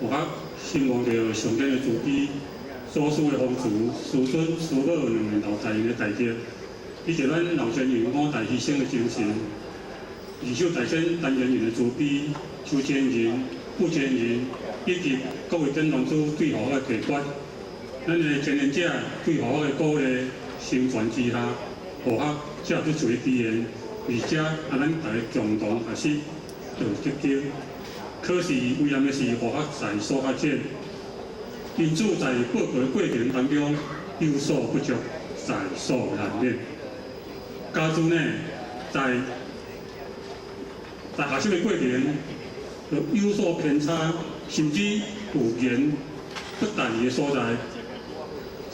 佛學承望著上天的慈悲，祖師的護持，師尊師母兩位老大人的大德，以及咱老前人五代犧牲的精神，二手大仙陳前人的慈悲，邱前人、傅前人以及各位典當主對佛的提拔，咱的前人者對佛的鼓勵成全之下，佛學才有這個機緣，而且啊，咱大家共同學習道德經。可是遺憾的是，佛學在所發展，因此在報告的過程當中有所不足，在所難免。假如呢，在學習的過程有所偏差，甚至有言不達意的所在，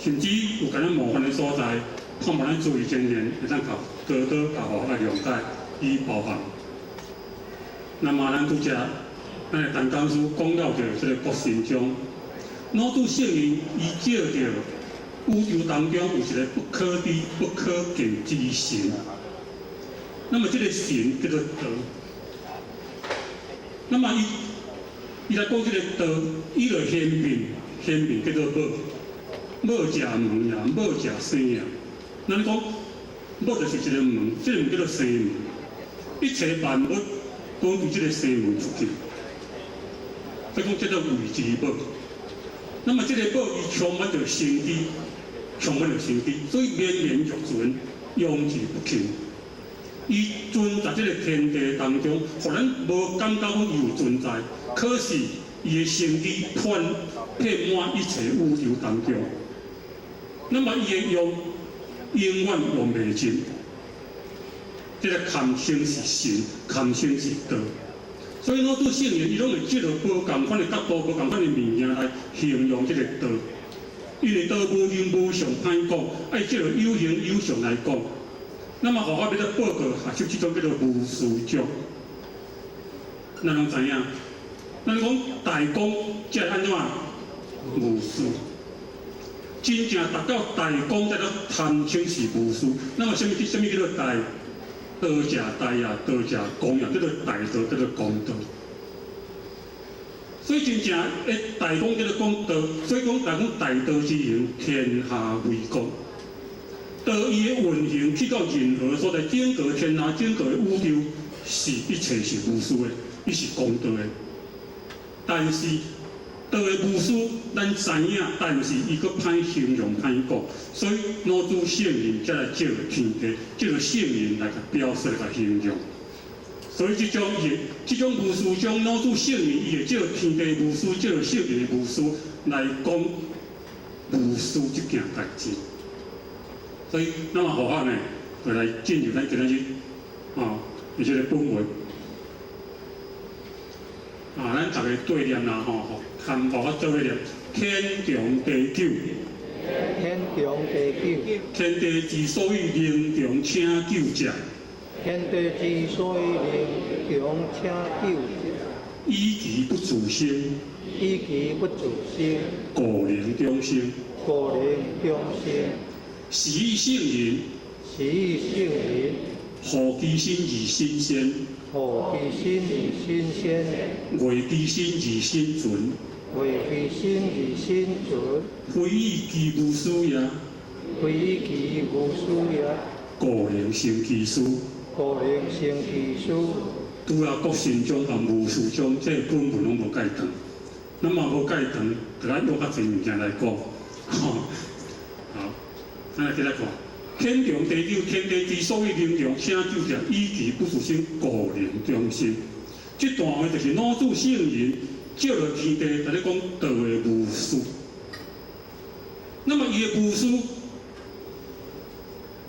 甚至有敢若冒犯的所在，盼望咱諸位前人會當共多多共佛學諒解與包涵。那麼咱拄才，咱的陳講師講到著這个國神將，老子聖人伊借著宇宙當中有一个不可知、不可見之神。那麼這个神叫做道。那麼伊來講這个道，伊就顯變，顯變叫做母，母食門呀，母食生呀。咱講母就是一个門，這个門叫做生門，一切萬物攏從這个生門出去。所以講這個謂之母。那麼這个母伊充滿著生機，充滿著生機，所以綿綿欲存，永誌不窮。伊存在這个天地當中，予咱無感覺講伊有存在，可是伊的生機遍滿一切宇宙當中。那麼伊的用永遠用袂盡。這个堪稱是神，堪稱是道。所以老子聖人伊攏會借著無仝款的角度、無仝款的物件來形容這个道。因為道無形無相歹講，愛借著有形有相來講。那麼佛法欲來報告學習這種叫做無私將。咱攏知影，咱講大公才會按怎無私？真正達到大公才做堪稱是無私。那麼啥物啥物叫做大？道者大也，道者公也，叫做大道，叫做公道。所以真正的大公叫做講道，所以講大講大道之行，天下為公。道伊的運行去到任何所在，整個天下、整個宇宙，是一切是無私的，伊是公道的。但是道的無私，咱知影，但是伊閣歹形容、歹講，所以老子聖人才來借天地，借聖人來共表述、來形容。所以這種伊，這種無私將老子聖人伊會借天地無私，借聖人的無私來講無私這件代誌。所以，那麼佛法呢，就來進入咱今仔日啊，這个本文。啊，咱逐家對念啦吼，含佛法做伙念，天長地久。天長地久。天地之所以能長且久者，天地之所以能長且久者，以其不自生，以其不自生，故能長生。故能長生。是以聖人，是以聖人，護其身而身先，護其身而身先，衛其身而身存，衛其身而身存，非以其無私也，非以其無私也，故能成其私。故能成其私。拄仔國神將和無私將，這个本文攏無蓋長，那麼無蓋長，就愛用較濟物件來講。好，咱來繼續看。天長地久，天地之所以能長且久者，以其不自生，故能長生。這段話就是老子聖人借著天地，佇咧講道的無私。那麼伊的無私，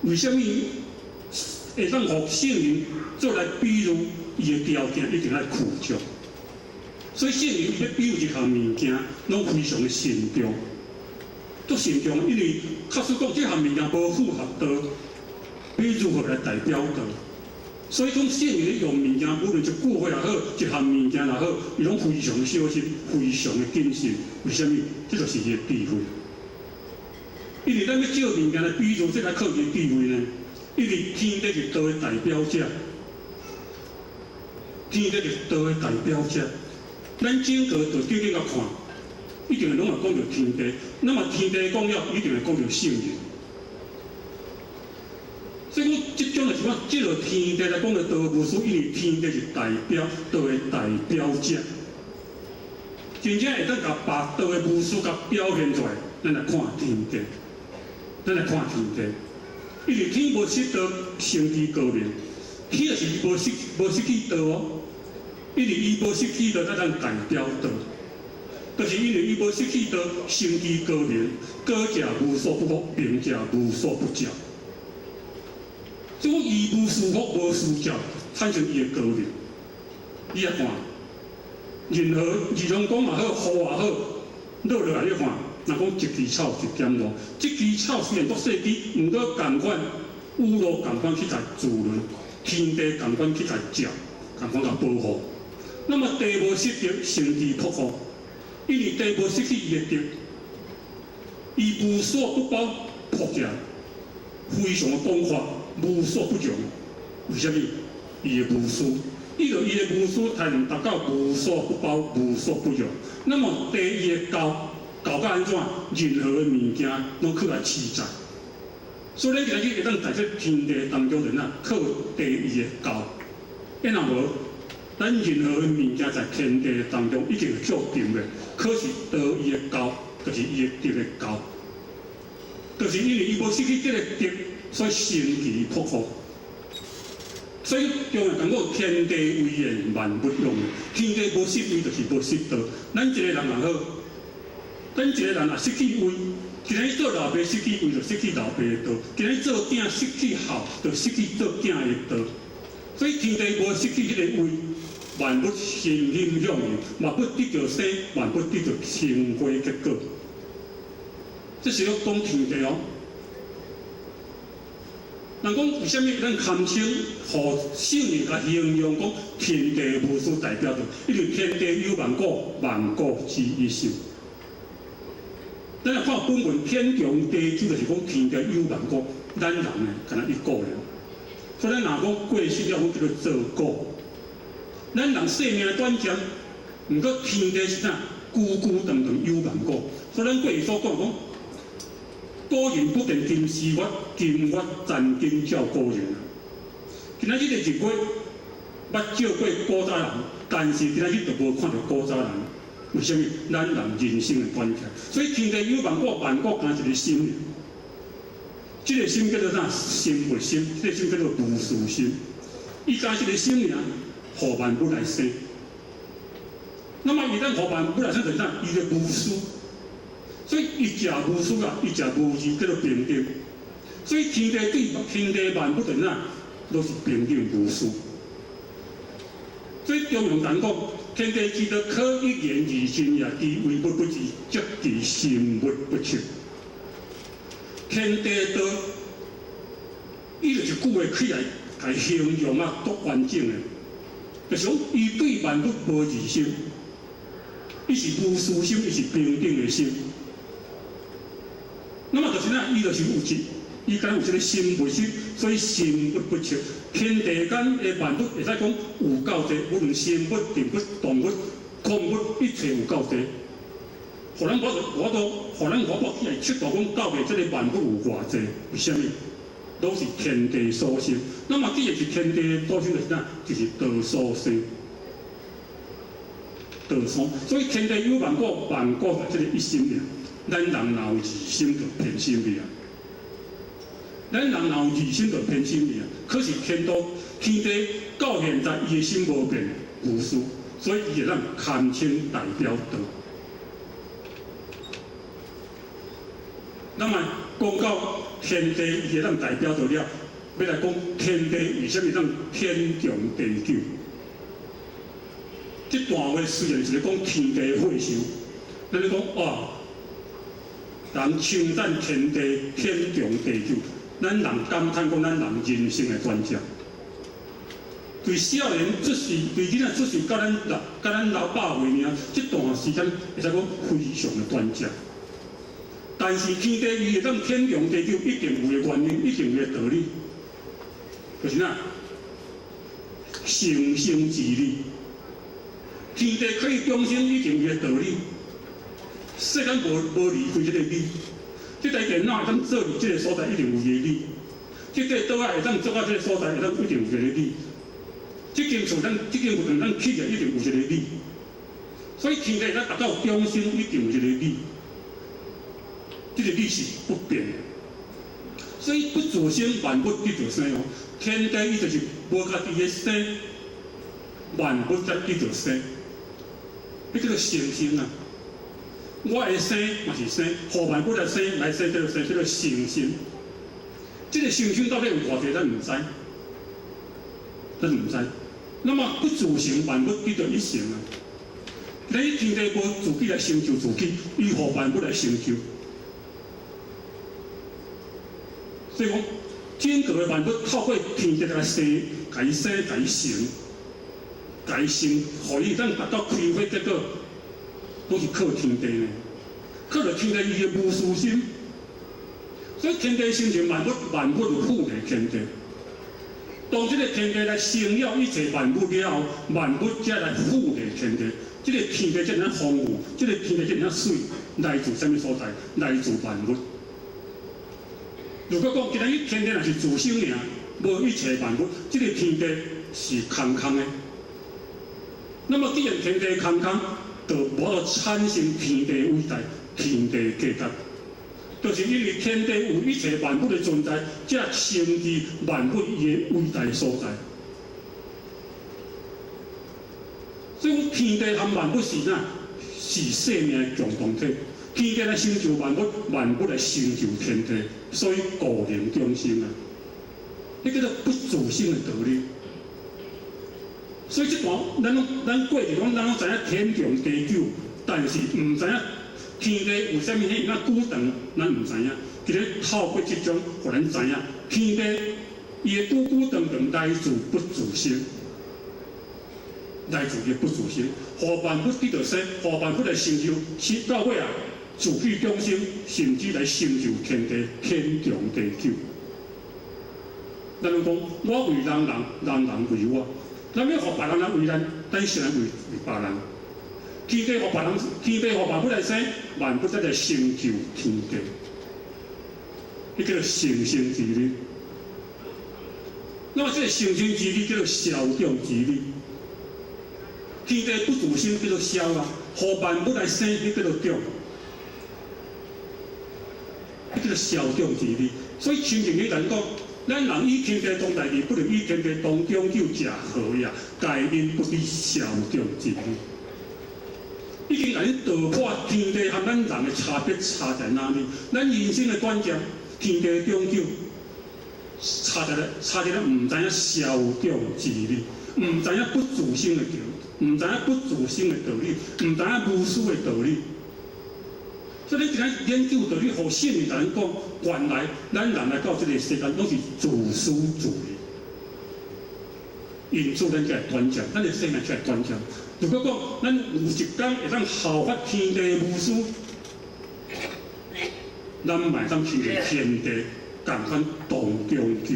為啥物會當予聖人做來比喻？伊的條件一定愛具足。所以聖人伊欲比喻一項物件，攏非常的慎重。足慎重，因為確實講，這項物件無符合道，欲如何來代表道？所以講聖人用物件，無論一句話也好，一項物件也好，伊攏非常小心，非常的謹慎。為啥物？這就是伊的智慧。因為咱欲借物件來比喻，這來靠伊的智慧呢？因為天地是道的代表者，天地是道的代表者。咱整個就定定共看，一定攏會講著天地。那麼天地講了，一定會講著聖人。所以講，這種就是講，這個天地來講的道無私，因為天地是代表道的代表者，真正會當共把道的無私共表現出來，咱來看天地，咱來看天地。因為天無失道，成其高明。天就是無失去道哦，因為伊無失去道，才當代表道。就是因為伊無失去道，成其高明，高者無所不覆，明者無所不照。所以伊無私覆，無私照，產生伊的高明。你來看，任何二龍講嘛好，雨也好，落落來你看，若講一枝草一點露，這枝草雖然足細枝，毋過仝款雨露仝款去共滋潤，天地仝款去共照，仝款共保護。那麼地無失德，成其樸厚，因為地無失去伊的德，伊無所不包，覆者非常的廣闊，無所不容。為啥物？伊的無私，伊就伊的無私，才能達到無所不包、無所不容。那麼地伊的厚，厚甲按怎？任何的物件攏去來飼載。所以咱今日會當在這天地當中，就哪靠地伊的厚。啊若無，咱任何的物件在天地當中已經會叫定的，可是道伊的厚，就是伊的德的厚，就是因為伊無失去這個德，所以成其樸厚。所以中庸講過，天地為言，萬物用。天地無失位，就是無失道。咱一個人也好，咱一個人若失去位，今日做老爸失去位，就失去老爸的道；今日做囝失去孝，就失去做囝的道。所以天地無失去彼个位，萬物欣欣向榮，萬物得著生，萬物得著生花結果。這是咧講天地哦。人講為啥物咱堪稱予聖人共形容講天地無私代表著？因為天地有萬古，萬古只一心。咱來看本文天長地久，就是講天地有萬古，咱人呢，敢若一古爾。所以咱若講過身了，講叫做做古。咱人生命短暫，毋過天地是啥？久久長長有萬古。所以咱過去所講講，古人不見今時月，今月殘燈照古人。今仔日的日月，捌照過古早人，但是今仔日就無看著古早人。為啥物？咱人人生的關係。所以天地有萬古，萬古敢若一個心爾。這個心叫做啥？心物心，這個心叫做無私心。伊敢若一個心爾，予萬物來生。那麼伊當予萬物來生，就是啥？伊的無私。所以伊食無私啊，伊食無二，叫做平等。所以天地對天地萬物就是啥？攏是平等無私。所以中庸講，天地之道，可一言而盡也。其為物不二，則其心物不測。天地道，伊就是句話起來，共形容啊，足完整的。就是講，伊對萬物無二心，伊是無私心，伊是平等的心。那麼就是哪，伊就是有一，伊敢有這個心物心，所以心物不測。天地間的萬物會使講有夠濟，無論生物、植物、動物、礦物，一切有夠濟。予咱我都，予咱我起來測度講到底這個萬物有偌濟？為啥物？攏是天地所生。那麼既然是天地所生，就是啥？就是道所生。道所，所以天地有萬古，萬古就這個一心爾。咱人若有二心，就偏心去啊！咱人若有二心，就偏心去啊！可是天道天地到現在，伊的心無變，無私，所以伊會當堪稱代表道。那麼講到天地，伊會當代表道了，欲來講天地為啥物當天長地久？這段話雖然是咧講天地歲壽，咱咧講哇，人稱讚天地天長地久，咱人感嘆講咱人人生的短暫。對少年出世，對囡仔出世，到咱老，到咱老100歲爾，這段時間會使講非常的短暫。但是天地伊會當天長地久，一定有个原因，一定有个道理，就是哪，生生之理。天地可以中心已經有個道理，世間無離開這個理。這台電腦會當做佇這個所在，一定有伊的理。這塊桌仔會當做到這個所在，會當一定有一個理。這間厝咱這間厝咱起來一定有一個理。所以天地咱達到中心，一定有一個理。這個理是不變的。所以不自生，萬物得著生哦。天地伊就是無家己的生，萬物才得著生。彼叫做成生啊！我的生嘛是生，予萬物來生，來生叫做生，叫做成生。這個成生到底有偌濟，咱毋知，咱毋知。那麼不自成，萬物得著一成啊！你天地無自己來成就自己，伊予萬物來成就。所以講，整個的萬物透過天地來生，共伊生，共伊成，共伊成，予伊當達到開花結果，攏是靠天地呢。靠著天地伊的無私心，所以天地生成萬物，萬物就附麗天地。當這個天地來生了一切萬物了後，萬物才來附麗天地。這個天地這爾豐富，這個天地這爾媠，來自啥物所在？來自萬物。如果講今日天地若是自生爾，無一切萬物，這個天地是空空的。那麼既然天地空空，就無法度產生天地偉大、天地價值。就是因為天地有一切萬物的存在，才成就萬物伊的偉大所在。所以講天地和萬物是啥？是生命的共同體。天地來成就萬物，萬物來成就天地，所以故能中生啊！彼叫做不自生的道理。所以這段咱攏咱過去講，咱攏知影天長地久，但是毋知影天地為啥物彼爾久長，咱毋知影。今日透過這種，予咱知影天地伊的久久長長來自不自生，來自伊的不自生，予萬物得著生，予萬物來成就，是到尾啊，自己中心，甚至來成就天地，天長地久。咱攏講，我為人人，人人為我。咱欲予別人來為咱，咱先來為別人。天地予別人，天地予萬物來生，萬物才來成就天地。彼叫做成生之理。那麼這個成生之理叫做消長之理。天地不自生叫做消啊，予萬物來生，彼叫做長。彼叫做消長之理。所以親像你來講，咱人與天地同代誌，不能與天地同長久食好呀，皆因不知消長之理。已經共你道破天地和咱人的差別差在哪裡？咱人生的短暫，天地長久，差在咧，差在咧，毋知影消長之理，毋知影不自生的道，毋知影不自生的道理，毋知影無私的道理。所以你今日研究道理，予聖人共咱講，原來咱人來到這個世間，攏是自私自利。因此，咱才會短暫，咱的生命才會短暫。如果講咱有一工會當效法天地無私，咱嘛會當親像天地仝款同長久。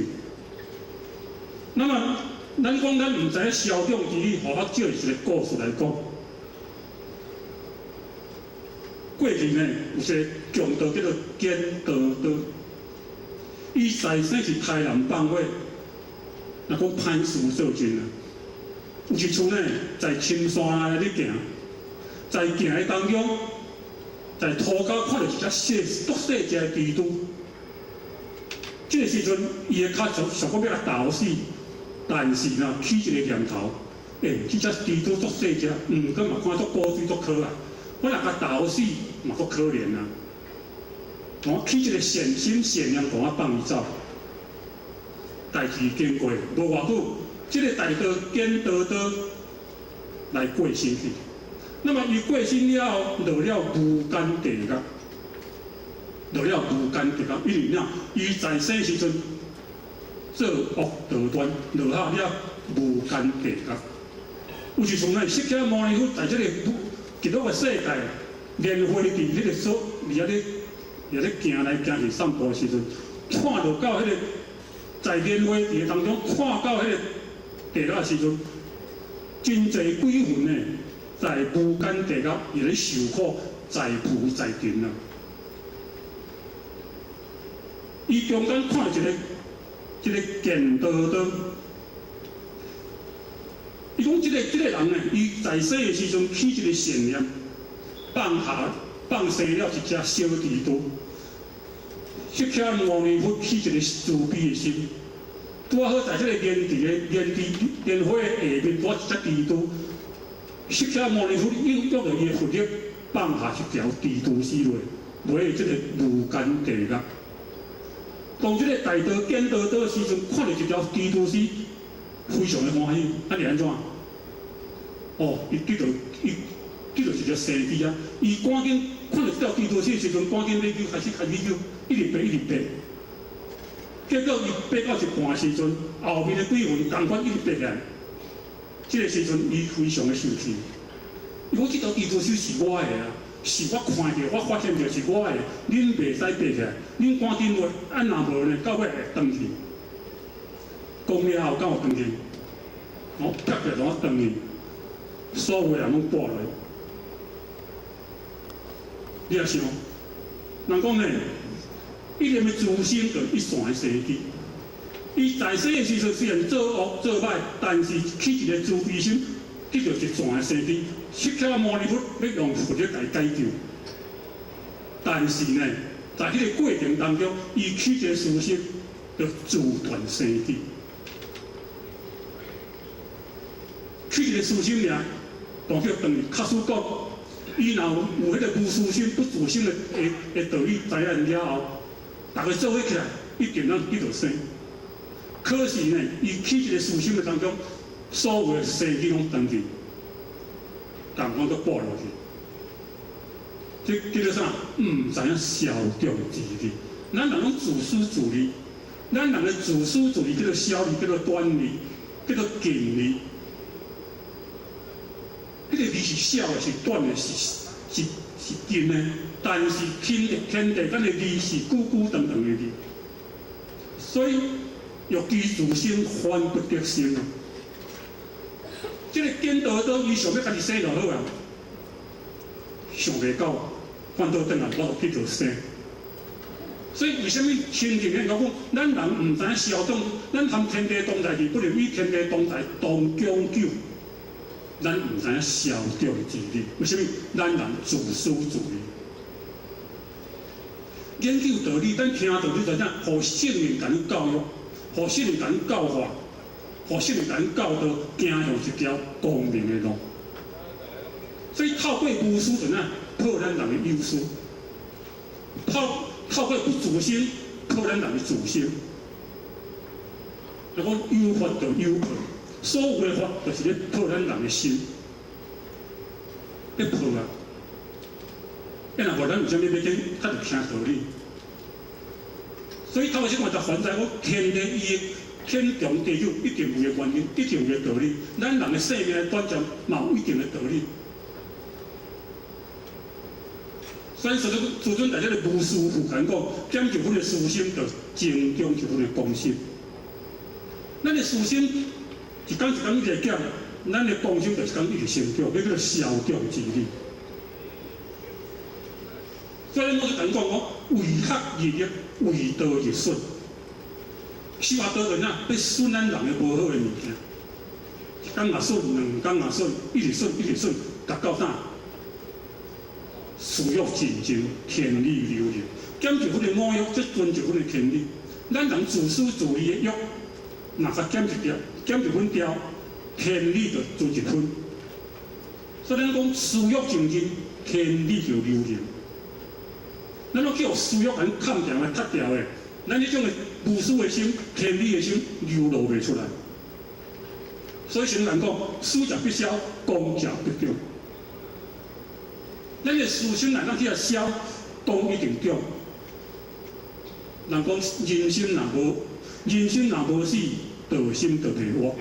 那麼，咱講咱毋知影消長之理，予我借一個故事來講。過去呢，有一個強盜叫做簡多多，伊在世是殺人放火，若講歹事做盡啊。有一次呢，在深山內咧行，在行的當中，在塗跤看著一隻細足細隻的蜘蛛。這個時陣，伊的跤想想講欲共投死，但是呢，起一個念頭，欸，這隻蜘蛛足細隻，毋過嘛看足古錐足可愛。我若共投死，嘛足可憐啊！我起一個善心善念，共我放伊走。代誌經過無偌久，這個大盜簡多多來過身去。那麼伊過身了後，落了無間地獄，落了無間地獄，因為啥？伊在世時陣做惡多端，落下了無間地獄。有一次呢，釋迦牟尼佛在這個極樂的世界，蓮花池彼個所，佇遐咧，佇遐咧行來行去散步的時陣，看著到彼個在蓮花池當中，看到彼個地獄的時陣，真濟鬼魂呢，在無間地獄，伊咧受苦，在浮在沉啊。伊中間看一个一个見道多，伊講這個人呢，伊在世的時陣起一個善念，放下放生了一隻小豬犢。釋迦牟尼佛起一個慈悲的心，拄好在這個蓮池的蓮池蓮花的下面，拄一隻豬犢。釋迦牟尼佛應用著伊的佛力，放下一條豬犢死落，落這個無間地獄。當這個大道見道多時陣，看著一條豬犢死，非常的歡喜。啊，是按怎？哦，伊得著伊得著一隻生機啊！伊趕緊看著這條豬犢死的時陣，趕緊欲救，開始開始救，一直爬一直爬。結果伊爬到一半時陣，後面的鬼魂仝款一直爬起來。這個時陣，伊非常的生氣。伊講這條豬犢死是我的啊，是我看著，我發現著是我的，恁袂使爬起來，恁趕緊落，啊若無呢，到尾會轉去。講了後，敢有轉去？我啪起來，我轉去，所有人攏跌落。你也想，人講呢，一念的慈心就一線的生機。伊在世的時陣雖然做惡做歹，但是起一個慈悲心，得著一線的生機。釋迦牟尼佛欲用佛力來解救，但是呢，在彼個過程當中，伊起一個私心，就自斷生機。起一個私心爾，當叫轉去。假使講，伊若有彼個無私心、不自心的道理知影了後，逐家做伙起來，一定咱得著生。可是呢，伊起一個私心的當中，所有的生機攏斷去，仝款閣跌落去。這叫做啥？毋知影消長之利。咱人攏自私自利，咱人的自私自利叫做小利，叫做短利，叫做近利。彼個利是小的，是短的，是近的，但是天地天地間的利是久久長長的利。所以欲知自心，反不得生啊！這個見道多，伊想欲家己生就好啊，想袂到，反倒轉來我就得著生。所以為啥物清淨的講，咱人毋知影消長，咱含天地同在，不能與天地同在同長久。咱毋知影消長之理，為啥物？咱人自私自利。研究道理，咱聽道理就怎？予聖人共你教育，予聖人共你教化，予聖人共你教導，行向一條光明的路。所以透過無私就怎？破咱人的有私，透過不自心，破咱人的自心。若講有法就有破，所有的法就是咧破咱人的心，咧破啊！啊，若無咱為啥物欲去較著聽道理？所以透過這款就還在講天地伊的天長地久一定有的原因，一定有的道理。咱人的生命的短暫嘛有一定的道理。所以說，師尊在這个無私附近講，減一分的私心，就增長一分的公心。咱的私心一工一工一直減，咱的公心就一工一直成長，這叫做消長之理。所以我就講講，為學日益，為道日損。修學道就怎？欲損咱人的無好的物件，一工也損，兩工也損，一直損，一直損，達到啥？私欲盡盡，天理流入。減一分的五欲，則增一分的天理。咱人自私自利的欲，若較減一條，減一分掉，天理就增一分。所以咱講私欲盡盡，天理就流入。咱攏叫私欲共砍掉的、割掉的，咱這種的無私的心、天理的心流露袂出來。所以聖人講：私者必消，公者必長。咱的私心若當去予消，公一定長。人講人心若無，人心若無死，道心就袂活；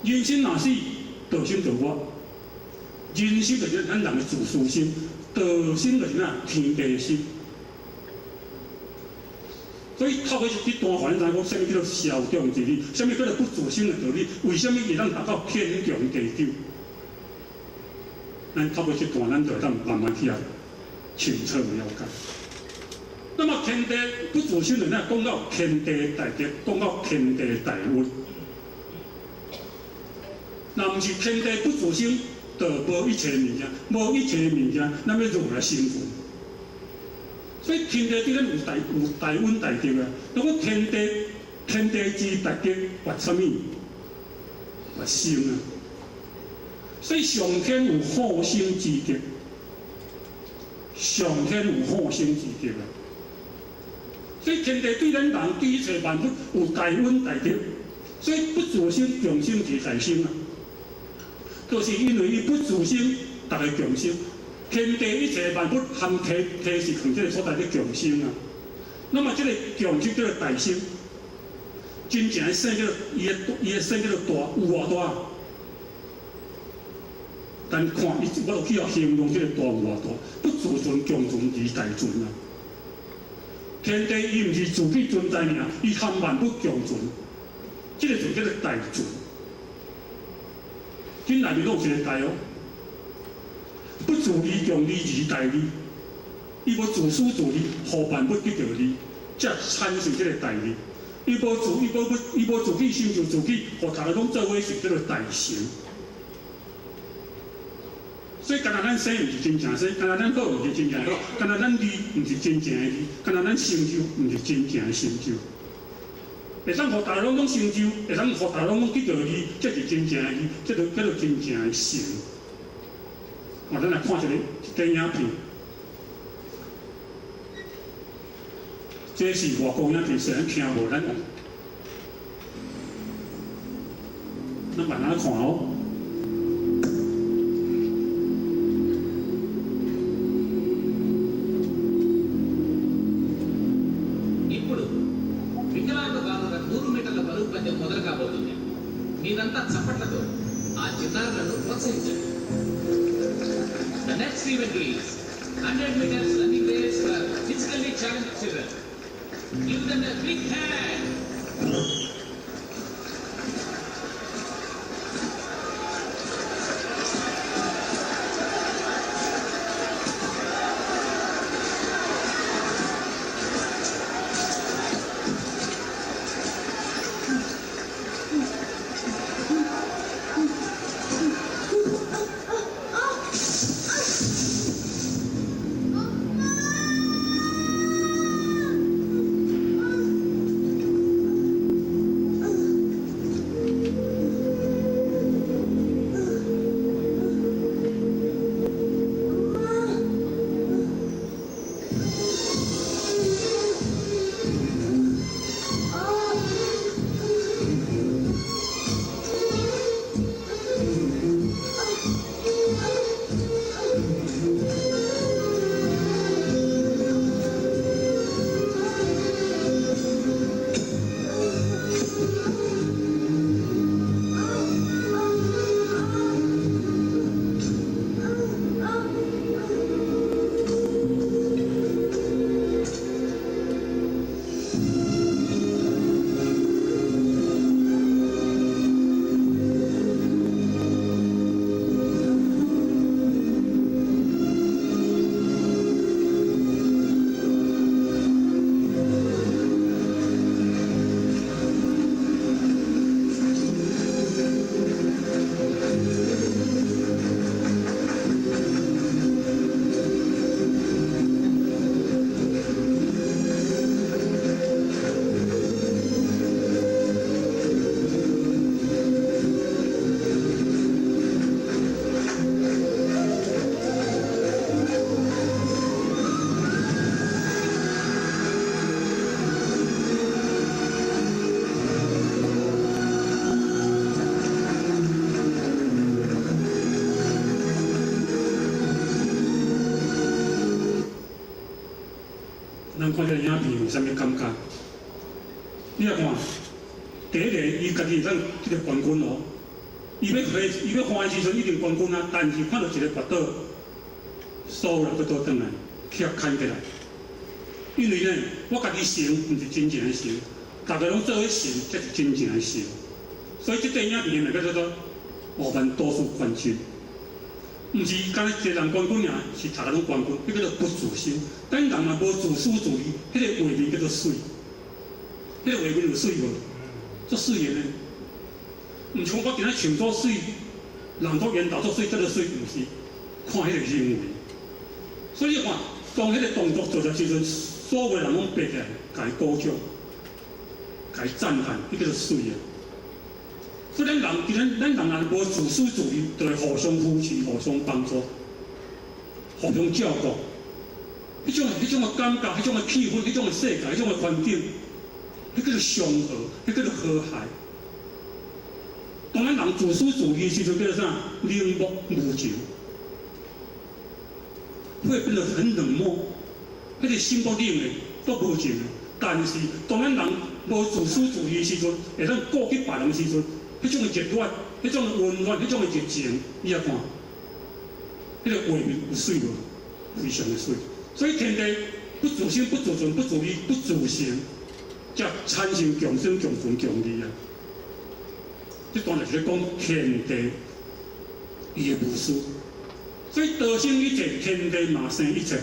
人心若死，道心就活。人心就是咱人的自私心，道心就是啥？天地心。所以透過這段話，咱知影講，啥物叫做消長之理，啥物叫做不自心的道理？為啥物會當達到天長地久？咱透過這段，咱就會當慢慢去啊清楚了解。那麼天地不自生論，咱講到天地大德，講到天地大恩。若毋是天地不自生，就無一切物件，無一切物件，咱欲如何來生存？所以天地對咱有大恩大德啊！如果天地之大德，罰啥物？罰生啊！所以上天有護生之德，上天有護生之德啊！所以天地對咱人對一切萬物有大恩大德，所以不自生共生而大生啊！就是因為伊不自生，逐个共生，天地一切萬物含體體是從這个所在咧共生啊。那麼這个共生叫做大生，真正的生叫做伊的生叫做大，有偌大？但看伊，我就去予形容這个大有偌大，不自存共存而大存啊。天地伊毋是自己存在爾，伊含萬物共存，這个就叫做大存。恁內面攏有一个大哦，不自利共利而大利，伊無自私自利，予萬物得著利，才產生這个大利。伊無自己成就自己，予逐个攏做伙是叫做大成。所以，敢若咱生毋是真正生，敢若咱好毋是真正好，敢若咱利毋是真正的利，敢若咱成就毋是真正的成就。會當予逐个攏總成就，會當予逐个攏總得著利，這是真正的利，這就叫做真正的成。我咱來看一个電影片，這是外國影片，雖然聽無，咱慢慢看哦。ఇప్పుడు వికలాంగ బాలుర 100 మీటర్ల పరుగు పందెం మొదలు కాబోతుంది. మీరంతా చప్పట్లతో ఆ చిన్నారులను ప్రోత్సహించండి. The next event is 100 meters running race for physically challenged children. Give them a big hand. 咱看這个影片有啥物感覺？你來看，第一个，伊家己會當這个冠軍哦，伊欲換的時陣已經冠軍啊，但是看到一个跋倒，輸了閣倒轉來，去予牽起來。因為呢，我家己成毋是真正的成，逐个攏做伙成，才是真正的成。所以這塊影片咪叫做傲慢多數冠軍。毋是干焦一個人冠軍爾，是大家攏冠軍，彼叫做不自私。咱人若無自私自利，彼個畫面叫做媠。彼個畫面有媠無？足媠的呢。毋是講我今仔穿足媠，人講緣投足媠，叫做媠，毋是。看彼個行為。所以你看，當彼個動作做的時陣，所有人攏爬起來，共伊鼓掌，共伊讚嘆，彼叫做媠啊。所以咱人，其實咱人若無自私自利，就會互相扶持、互相幫助、互相照顧。彼種的感覺、彼種的氣氛、彼種的世界、彼種的環境，彼叫做祥和，彼叫做和諧。當咱人自私自利的時陣，叫做啥？冷漠無情，會變得很冷漠。彼個心都冷的，都無情的。但是當咱人無自私自利的時陣，會當顧及別人的時陣，彼種的熱暖、彼種的溫暖、彼種的熱情，你也看，彼個畫面有媠無？非常的媠。所以天地不自生、不自存、不自利、不自成，才產生共生、共存、共利啊！這段就是咧講天地伊的無私。所以道生一切，天地嘛生一切。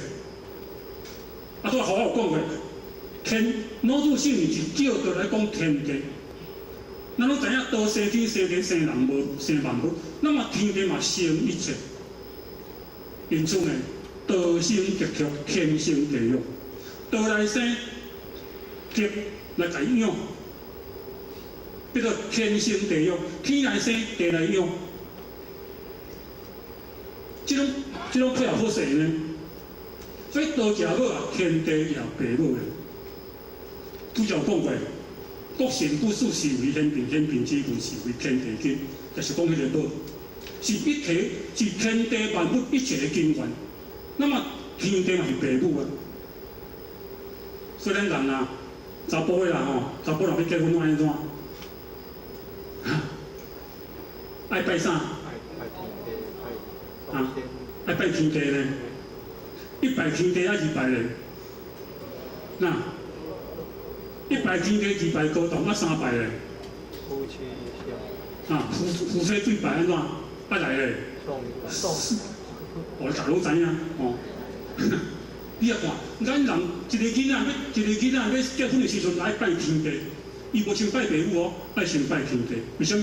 啊，拄仔好好講過，天老子聖人是照道來講天地。咱攏知影道生天，生地生人無生萬物，那麼天地嘛生一切。因此呢，道生德育，天生地養，道來生，德來共伊養，叫做天生地養，天來生，地來養。這種配合好勢呢，所以道食母啊，天地也爸母的。拄才有講過，國神不事是為顯變，顯變之本是為天地根，就是講彼個母，是一體，是天地萬物一切的根源。那麼天地嘛是爸母啊，所以咱人啊，查埔的人吼，查埔人欲結婚愛按怎？愛拜啥？拜天地，啊，愛拜天地呢？一拜天地抑二拜咧？那一拜天地，二拜高堂，啊三拜咧？夫妻相。啊，夫妻對拜按怎？愛來咧？送送。哦，大家攏知影哦。你也看，咱人一個囡仔欲一個囡仔欲結婚的時陣，愛拜天地，伊無先拜爸母哦，愛先拜天地。為啥物？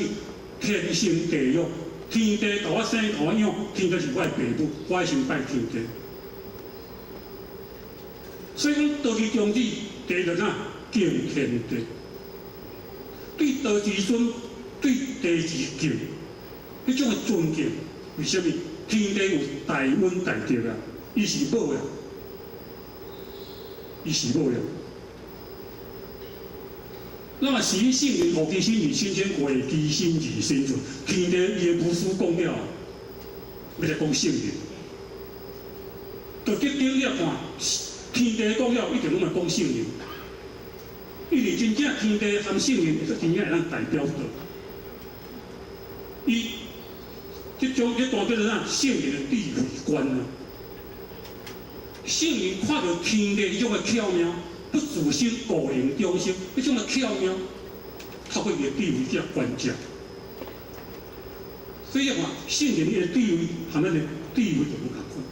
天生地養，天地予我生，予我養，天地是我的爸母，我愛先拜天地。所以講，道之終旨，第一個敬天地，對道之尊，對地之敬，彼種的尊敬，為啥物？天地有大恩大德啊，伊是母啊，伊是母啊。那麼是以聖人護其身而身先，為其身而身存。天地伊的無私講了，欲來講聖人。道德經你看，天地講了，一定攏會講聖人。因為真正天地含聖人，真正會當代表道。伊這種這段叫做啥？聖人的智慧觀啊！聖人看著天地彼種的巧妙，不自生個人中心，彼種的巧妙，透過伊的智慧去觀照。所以話，聖人伊的智慧含咱的智慧就無仝款。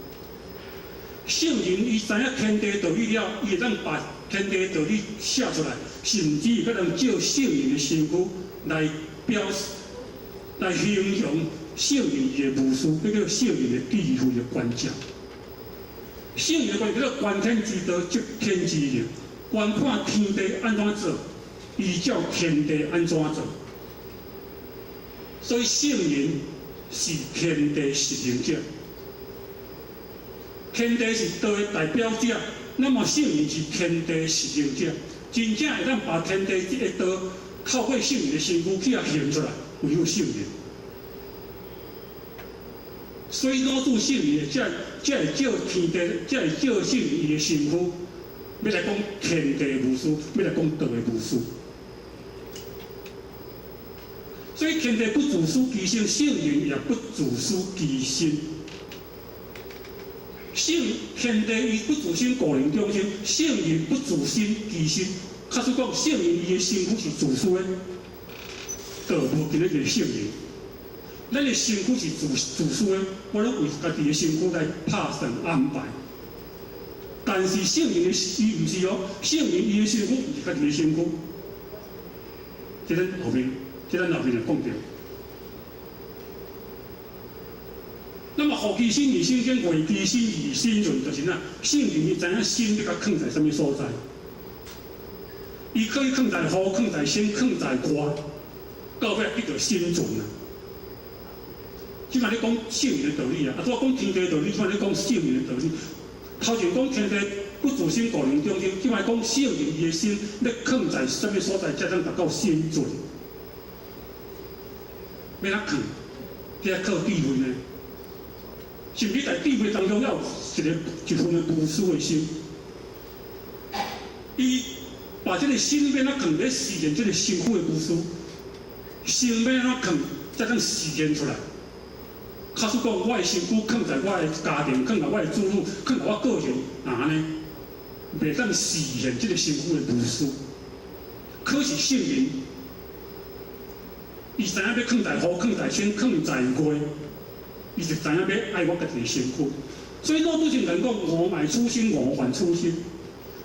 聖人伊知影天地道理了，伊會當把天地道理寫出來，甚至會當借聖人的身軀來表示、來形容聖人伊的無私，彼叫聖人的智慧的觀照。聖人的觀照叫做觀天之道，執天之能，觀看天地按怎做，依照天地按怎做。所以聖人是天地實行者，天地是道的代表者，那麼聖人是天地實行者，真正會當把天地這個道透過聖人的身軀去予行出來，唯有聖人。所以老子聖人才會借天地，才會借聖人伊的身軀，欲來講天地無私，欲來講道的無私。所以天地不自私其身，聖人也不自私其身。聖天地伊不自身個人中心，聖人不自身其身。假使講聖人伊的身軀是自私的，就無今日個聖人。咱的身軀是自私的，我攏為家己的身軀來拍算安排。但是聖靈的伊毋是哦，聖靈伊的身軀毋是家己的身軀。這咱後面會講著。那麼好奇心而心堅，為其心而心潤，就是哪？聖靈伊知影心欲共囥在啥物所在，伊可以囥在雨，囥在身，囥在外，到尾得著心存啊。這擺咧講聖靈的道理啊，啊，拄仔講天地的道理，這擺咧講聖靈的道理。頭前講天地不自身故能中生，這擺講聖靈伊的心欲囥在啥物所在，才通達到心存。欲按怎囥？這靠智慧呢？甚至在智慧當中，猶有一份的無私的心。伊把這个心欲按怎囥咧實現這个身軀的無私，心欲按怎囥才通實現出來。假使講我的身軀囥在我的家庭，囥在我的子女，囥在我個人，啊按呢，袂當實現這个身軀的無私。可是聖靈，伊知影欲囥在雨，囥在星，囥在月，伊就知影欲愛我家己的身軀。所以老祖先講，吾愛此身，吾還此身。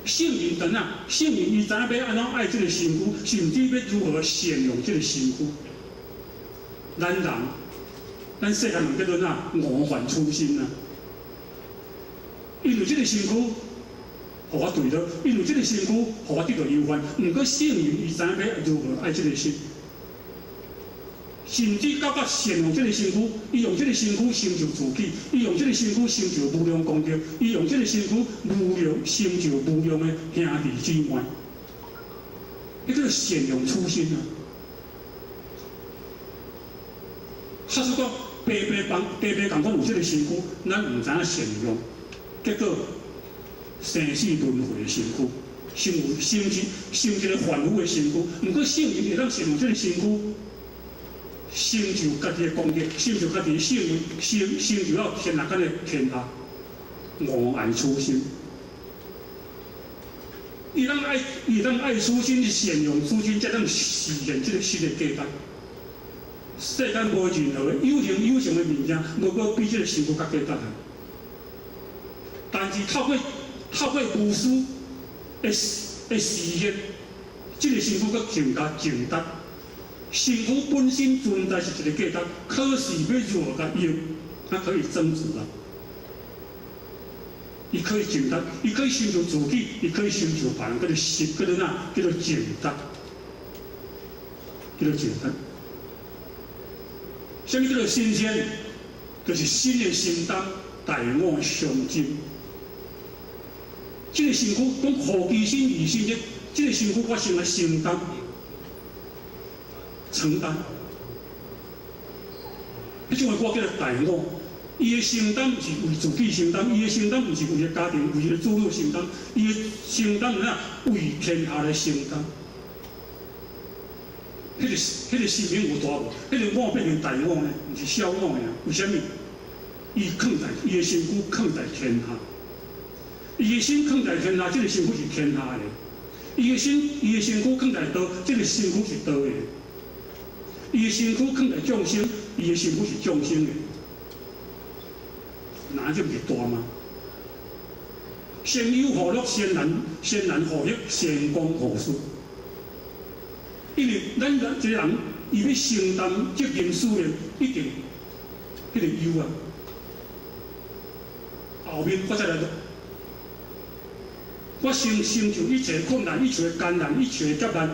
聖靈怎啊？聖靈伊知影欲按怎愛這个身軀，甚至欲如何善用這个身軀。咱人，咱細漢人叫做哪？吾還此身啊！因為這个身軀，予我墜落；因為這个身軀，予我得著憂患。毋過聖靈伊知影欲如何愛這个身，甚至到善用這个身軀，伊用這个身軀成就自己，伊用這个身軀成就無量功德，伊用這个身軀無量成就無量的兄弟姊妹。彼叫做善用此身啊！假使講白白幫白白仝款有這个身軀，咱毋知影善用，結果生死輪迴的身軀，成有成一成一个凡夫的身軀。毋過聖人會當善用這个身軀，成就家己的功德，成就家己的聖位，成就到天下間的天下，吾愛此身。伊通愛此身，善用此身，才通實現這个新的價值。世間無任何有形有形的物件，無閣比這个身軀較價值啊！但是透過無私的實現，這个身軀閣更加增值。身軀本身存在是一个價值，可是欲如何共用，它可以增值啊！伊可以增值，伊可以成就自己，伊可以成就別人，叫做實，叫做哪？叫做增值，叫做增值。啥物叫做新鮮？就是新的承擔，大我相爭。這个身軀講好奇心、疑心，這个身軀我先來承擔，承擔。彼種的我叫做大我，伊的承擔毋是為自己承擔，伊的承擔毋是為了家庭、為了子女承擔，伊的承擔是哪？為天下來承擔。彼个生命有大無？彼个我變成大我呢？毋是小我爾。為啥物？伊囥在伊的身軀囥在天下，伊的心囥在天下，這个身軀是天下的。伊的心，伊的身軀囥在道，這个身軀是道的。伊的身軀囥在眾生，伊的身軀是眾生的。那這毋是大嗎？先憂後樂，先難後易，先功後私。因為咱人這个人，伊欲承擔責任使命，一定彼个憂啊。後面我再來講，我先成就一切困難、一切艱難、一切劫難，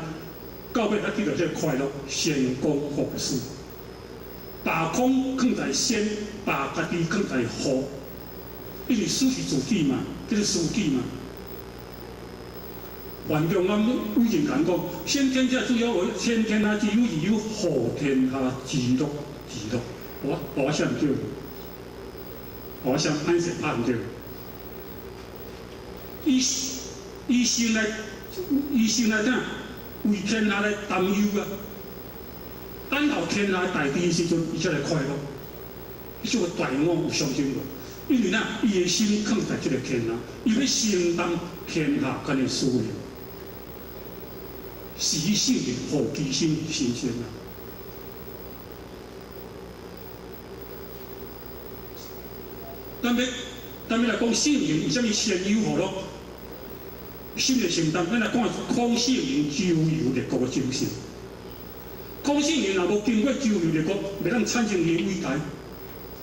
到尾才得著這个快樂，先功後私。把空囥在先，把家己囥在後，因為私是自己嘛，叫做私己嘛。范仲淹以前講講，先天下之憂而先天下之憂而憂，後天下之樂之樂。我寫毋對，我寫歹勢拍毋對。伊先來怎為天下來擔憂啊？等候天下大治的時陣，伊才來快樂。彼種大我有相信無？因為哪，伊的心囥在這个天下，伊欲承擔天下間的使命，是以聖人好奇心而新鮮啊！咱欲來講聖人為啥物先憂後樂？心的承擔，咱來看孔聖人周遊列國的精神。孔聖人若無經過周遊列國，袂當產生伊的偉大。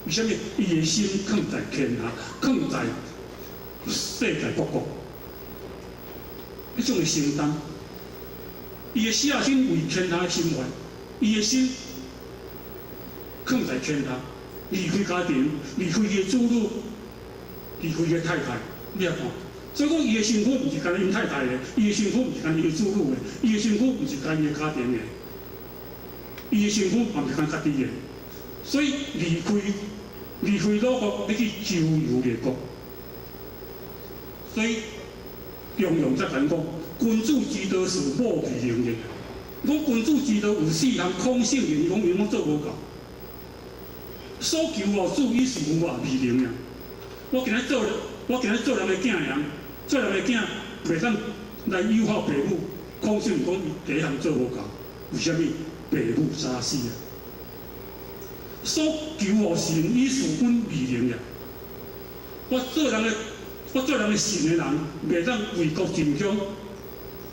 為啥物？伊的心囥在天下，囥在世界各國，彼種的承擔。伊的捨身為天下的心懷，伊的心囥在天下，離開家庭，離開伊的子女，離開伊的太太，你來看。所以講，伊的身軀毋是干焦𪜶太太的，伊的身軀毋是干焦伊的子女的，伊的身軀毋是干焦伊的家庭的，伊的身軀嘛毋是干焦家己的。所以離開魯國，欲去周遊列國。所以中庸才共講：君子之道是母其能也。講君子之道有四項，孔聖人伊講伊攏做無到。所求哦，子以事父啊，未能也。我今仔做人的囝爾，做人的囝袂當來友好爸母。孔聖人講伊第一項做無到，為啥物？爸母早死啊！所求予臣以事君未能也。我做人的臣的人，袂當為國盡忠。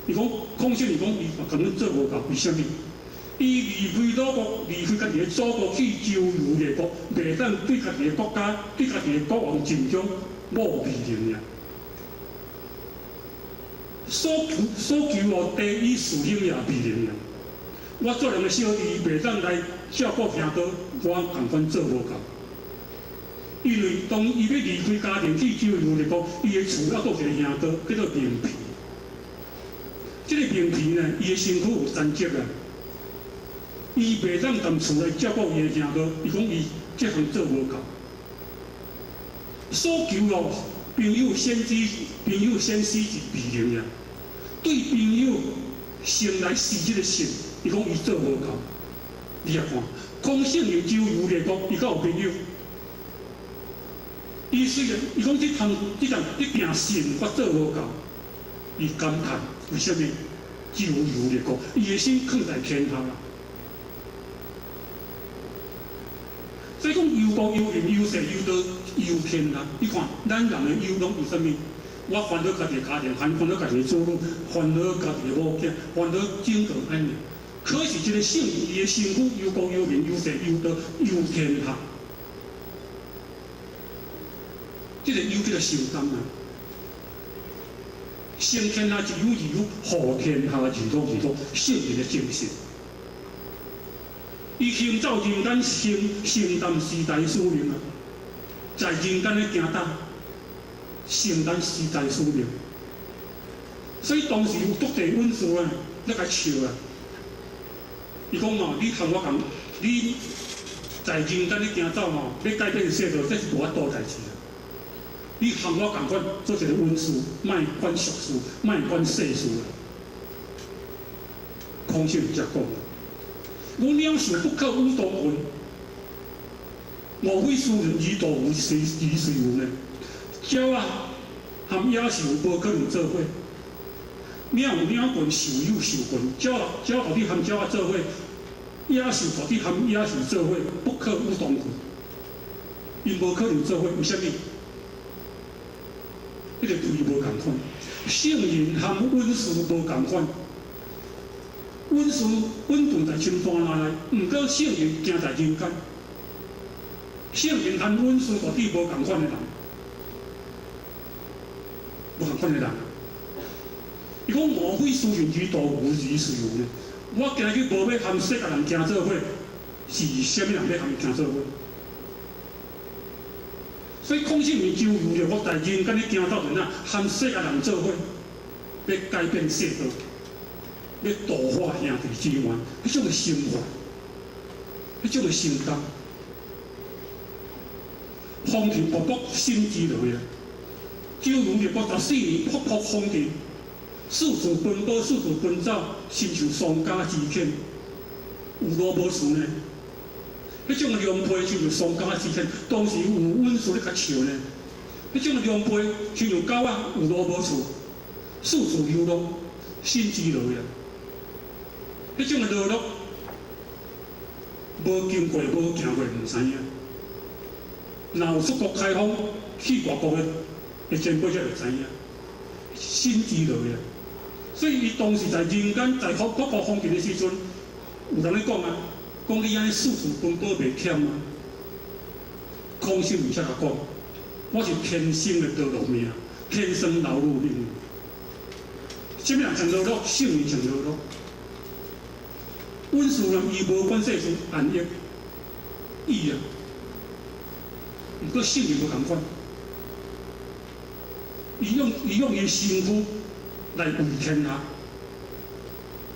伊講孔聖人講伊嘛根本做無到，為啥物？伊離開魯國，離開家己的祖國去周遊列國，袂當對家己的國家、對家己的國王盡忠，母未能也。所求予弟以事兄也未能也。我做人的小弟，袂當來照顧兄哥，我仝款做無到。因為當伊欲離開家庭去周遊列國，伊的厝猶閣有一個兄哥叫做明皮。這個明皮呢，伊的身軀有殘疾啊，伊袂當踮厝內照顧伊的兄哥，伊講伊這項做無到。所求哦，朋友先知，朋友先死是未能也。對朋友先來死這個信，伊講伊做無到。你也看，孔聖人周遊列國，伊敢有朋友？伊雖然伊講這項這項這件事我做無到，伊感嘆為啥物？周遊列國，伊的心囥在天下啦。所以講憂國憂民憂世憂道憂天下。你看，咱人的憂攏有啥物？我煩惱家己的家庭，煩惱家己的子女，煩惱家己的某囝，煩惱整個按呢。可是這個聖人，伊的身軀憂國憂民憂世憂道憂天下。這個憂叫做承擔啊。先天下之憂而憂，後天下之樂而樂，聖人的精神。伊行走人間，承擔時代使命啊，在人間咧行動，承擔時代使命。所以當時有足濟韻事啊，咧共笑啊。伊講吼，你和我仝，你在人間咧行走吼，欲改變世道，這是無法度代誌啊。你和我仝款做一個韻事，莫管俗事，莫管世事啊。孔聖才講。吾鳥獸不可與同群，吾非斯人而道吾隨而隨吾呢？鳥仔和野獸無可能做伙，鳥有鳥群，獸有獸群。鳥到底和鳥仔做伙，野獸到底和野獸做伙，不可與同群。𪜶無可能做伙，為啥物？彼個對無仝款，聖人和隱士無仝款。隱士隱藏在深山內，毋過聖人行在人間。聖人和隱士到底無仝款的人，無仝款的人。伊講吾非斯人而道吾而隨吾呢？我今日無欲和世界人行做伙，是啥物人欲和伊行做伙？所以孔聖人周遊列國在人間咧行走陣啊，和世界人做伙，欲改變世道。欲度化兄弟姊妹，彼種的心懷，彼種的承擔。風塵僕僕，心之落啊！周遊列國14年，仆僕風塵，四處奔波，四處奔走，親像喪家之犬，有路無厝呢？彼種的良配親像喪家之犬，當時有韻事咧共笑呢。彼種的良配親像狗仔，有路無厝，四處流浪，心之落啊！彼種的落落，無經過、無行過，毋知影。若有出國開封，去外國的前輩才會知影，心之落啊。所以伊當時在人間在各國封建的時陣，有人咧講啊，講你按呢四處奔波袂忝啊。孔聖人才共講，我是天生的勞碌命，天生勞碌命。啥物人上勞碌？聖人上勞碌。阮思念伊無管世事安逸，伊啊，毋過聖人無仝款，伊用伊的身軀來為天下，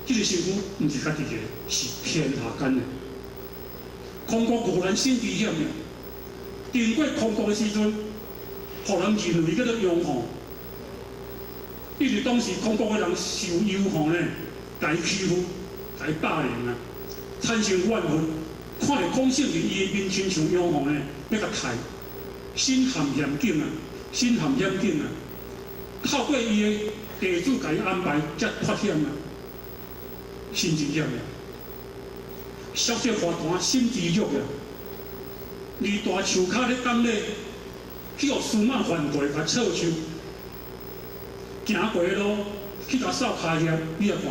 這個身軀毋是家己的，是天下間的。空國固然心之險的，經過空國的時陣，予人認為叫做庸吼，因為當時空國的人受憂吼呢，共伊欺負，共伊霸凌啊，產生怨恨，看著孔聖人伊的面親像羊吼呢，欲共刣，身陷險境啊，身陷險境啊，透過伊的地主共伊安排，才脫險啊，心真險啊，小說花壇心之弱啊，離大樹跤咧講咧，去予司馬桓過共錯手，行過的路去共掃跤遐，你來看，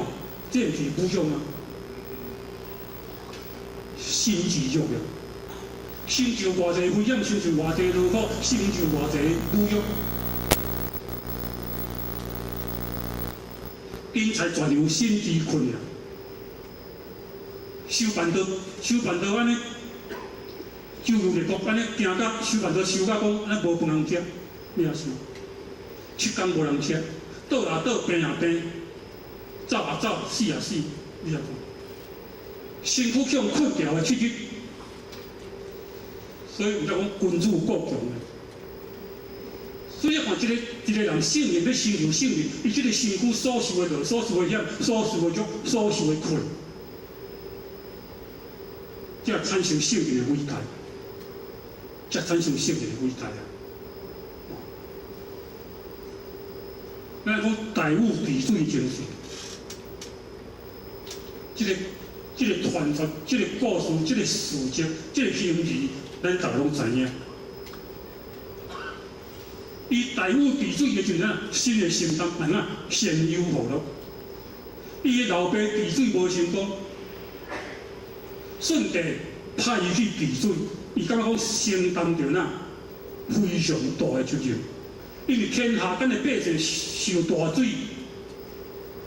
這毋是侮辱嗎？心之弱啊，承受偌濟危險，承受偌濟勞苦，承受偌濟侮辱，人才全由心之困啊！收辦桌，收辦桌按呢，周遊列國按呢行到收辦桌收到講按呢無飯通食，你也想，7工無人食，倒也倒，病也病，走也走，死也死，你也看，身軀去予困掉的7日，所以有才講君子固強的。所以看這個一個人聖人欲成就聖人，伊這個身軀所受的勞、所受的險、所受的辱、所受的困，才會產生聖人的偉大，才產生聖人的偉大啊！咱講大禹治水精神，這個傳說、這個故事、這個事蹟、這個行為，咱逐个攏知影。伊大禹治水的時陣，新的承擔，按怎先憂後樂。伊的老爸治水無成功，舜帝派伊去治水，伊感覺講承擔著哪非常大的責任，因為天下間的百姓受大水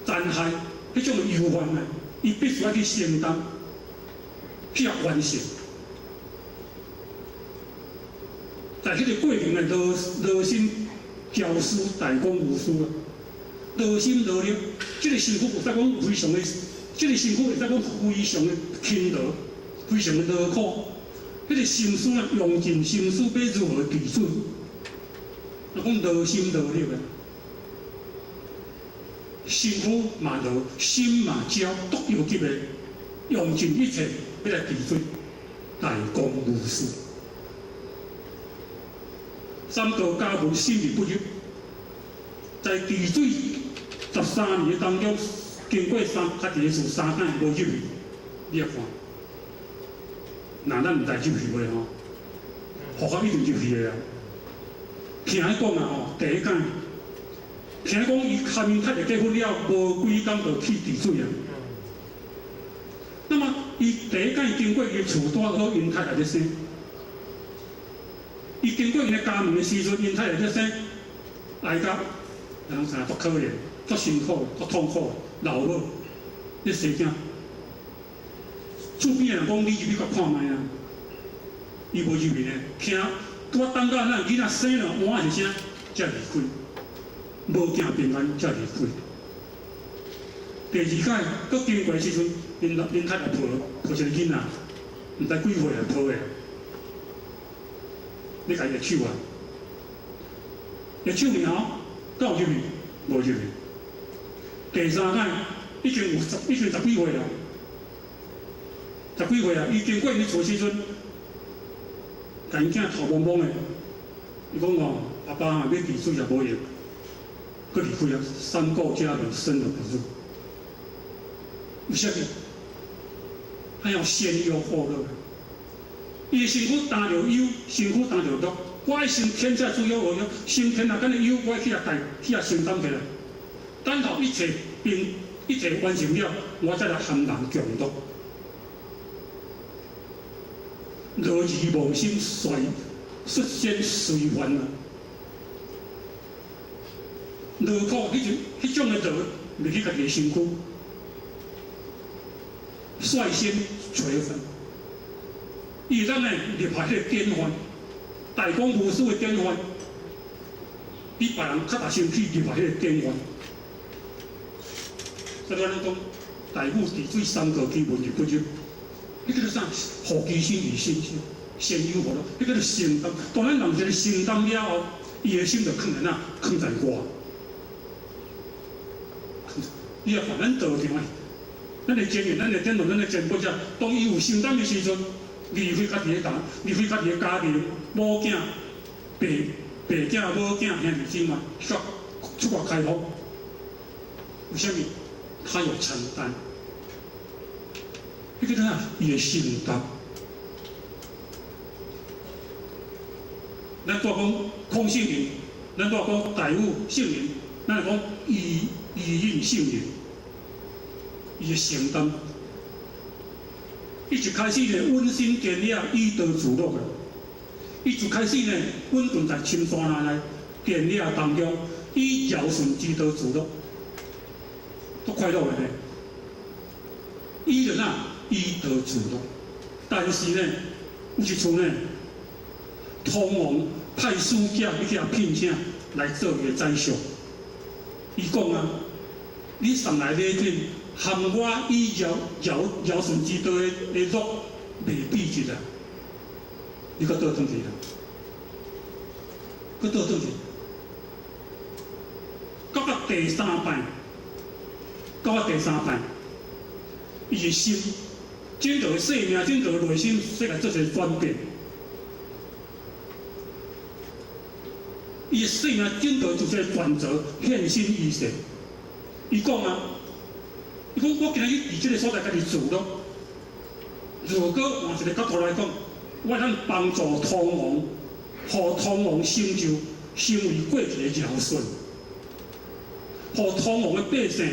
殘害，彼種憂患啊，伊必須愛去承擔，去完成。在彼個過程內，勞勞心焦思，大公無私啊，勞心勞力，這個辛苦會使講非常的，這個辛苦會使講非常的勤勞，非常的勞苦。彼個心思啊，用盡心思欲如何治水，啊講勞心勞力啊，身軀嘛勞，心嘛焦，足焦急的，用盡一切欲來治水，大公無私。三過家門，深而不入。在治水13年當中，經過三，較佇咧厝三擺無入去，你來看，若咱毋知入去袂吼？佛法一定入去的啊！聽伊講啊吼，第一擺聽講伊佮𪜶太太結婚了，無幾工就去治水啊。那麼伊第一擺經過伊厝，拄好𪜶太太咧生。伊經過𪜶的家門的時陣，𪜶太太咧生，哀甲人知影足可憐、足辛苦、足痛苦，老母咧生囝。厝邊的人講：“你入去共看覓啊？”伊無入去呢，聽拄仔等到咱囡仔生了，換一聲才離開，無驚平安才離開。第二擺閣經過的時陣，𪜶太太抱抱一個囡仔，毋知幾歲啊抱的。你共伊握手啊？握手爾後，敢有入去？無入去。第三擺已經十幾歲啊，十幾歲啊！伊經過𪜶厝時陣，共𪜶囝頭摸摸的，伊講哦，爸爸啊，欲治水也無用，閣離開啊，三過家門，深而不入。為啥物？他要先憂後樂。伊的身軀擔著憂，身軀擔著樂。我愛成天下諸有惡有，成天下間的憂，我愛去遐帶去遐承擔起來。等候一切並一切完成了，我才來含人共樂。樂而忘心，率先垂範啊！樂苦，彼種的樂，袂去家己的身軀，率先垂範。伊咱呢立下彼個典範，大公無私的典範，比別人較大心去立下彼個典範。所以咱講，大禹治水三過其門而不入，彼叫做啥？好奇心與信心，先有福咯。彼叫做承擔。當咱人一個承擔了後，伊的心就囥在哪？囥在外。你若看咱道場的，咱的前人、咱的典範、咱的前輩者，當伊有承擔的時陣，離開家己的人，離開家己的家庭、某囝、爸爸囝、母囝、兄弟姊妹，去出外開放。為啥物？他有承擔。彼個啥？伊會承擔。咱拄講空性靈，咱拄講大禹聖人，咱來講伊伊印聖人，伊會承擔。伊一開始呢，穩心堅忍，以道自樂啊。伊就開始呢，穩頓在深山內內堅忍當中，以堯舜之道自樂，足快樂的呢。伊就哪以道自樂，但是呢，有一次呢，湯王派使者去遐聘請來做伊的宰相。伊講啊，你送來禮品，含我以堯舜之道的樂袂比一啦。你閣倒轉去啦，閣倒轉去，到第三擺，到第三擺，伊的心，整個生命，整個內心，世界做一個轉變。伊的生命整個做一個轉折，獻身於世。伊講啊，伊講我今日佇這個所在家己自樂。如果換一個角度來講，我通幫助湯王，予湯王成就成為過一個堯舜，予湯王的百姓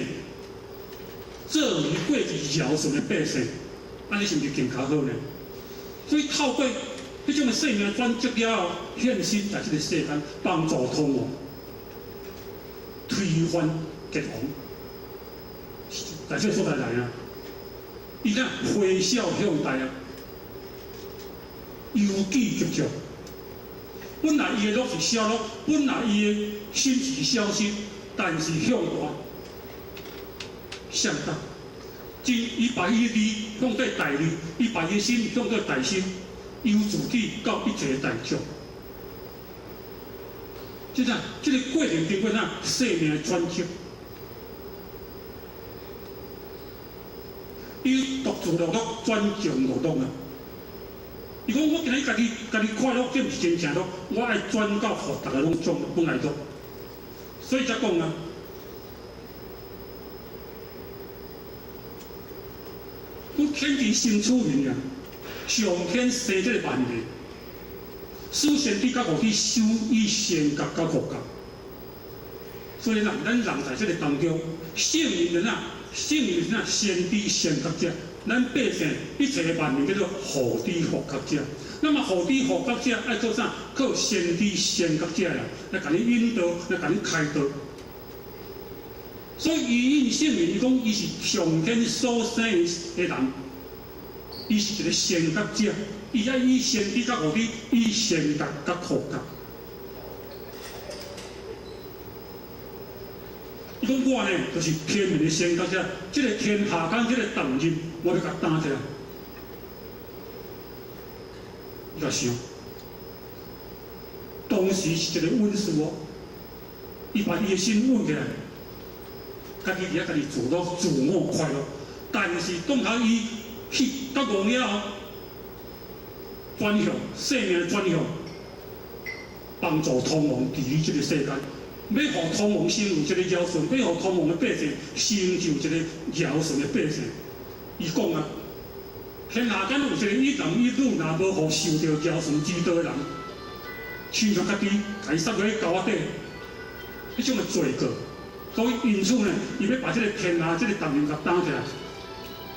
做為過去堯舜的百姓，按呢是毋是更較好呢？所以透過彼種的生命轉折了後，獻身在這個世間幫助湯王推翻桀王，在這個所在來啊，伊若微笑向大啊，由己及眾。本來伊的樂是小樂，本來伊的心是小心，但是向大向大，真伊把伊的利向做大利，伊把伊的心向做大心，由自己到一切大眾。這個這個過程經過啥？生命的轉折，伊獨自樂樂轉眾樂樂啊！伊講我今日家己家己快樂，這毋是真正樂，我愛轉到予逐个攏總攏來樂，所以才講啊，阮天地生處名啊，上天生這個萬物，使先知佮悟知修以仙覺佮佛覺，所以咱咱人在這個當中，聖人是啥？聖人是啥？先知先覺者。咱百姓一切萬民叫做護知佛覺者。那麼護知佛覺者愛做啥？靠先知先覺者啦，來共你引導，來共你開導。所以伊印聖人，伊講伊是上天所生的人，伊是一個先覺者，伊愛以先知佮悟知，以先覺佮佛覺。伊講我呢，就是天命的先覺者，這個天下間這個重任，我欲共擔起來。你共想，當時是一個隱士哦，伊把伊的心穩起來，家己佇遐家己自樂自我快樂。但是當他伊去覺悟了後，轉向生命轉向，幫助湯王治理這個世間。欲予湯王成為這個堯舜，欲予湯王的百姓成就這個堯舜的百姓。伊講啊，天下間有一個一男一女，若無予受著堯舜之道的人，親像家己，共伊殺落去溝仔底，彼種的罪過。所以因此呢，伊欲把這个天下這个重任共擔起來，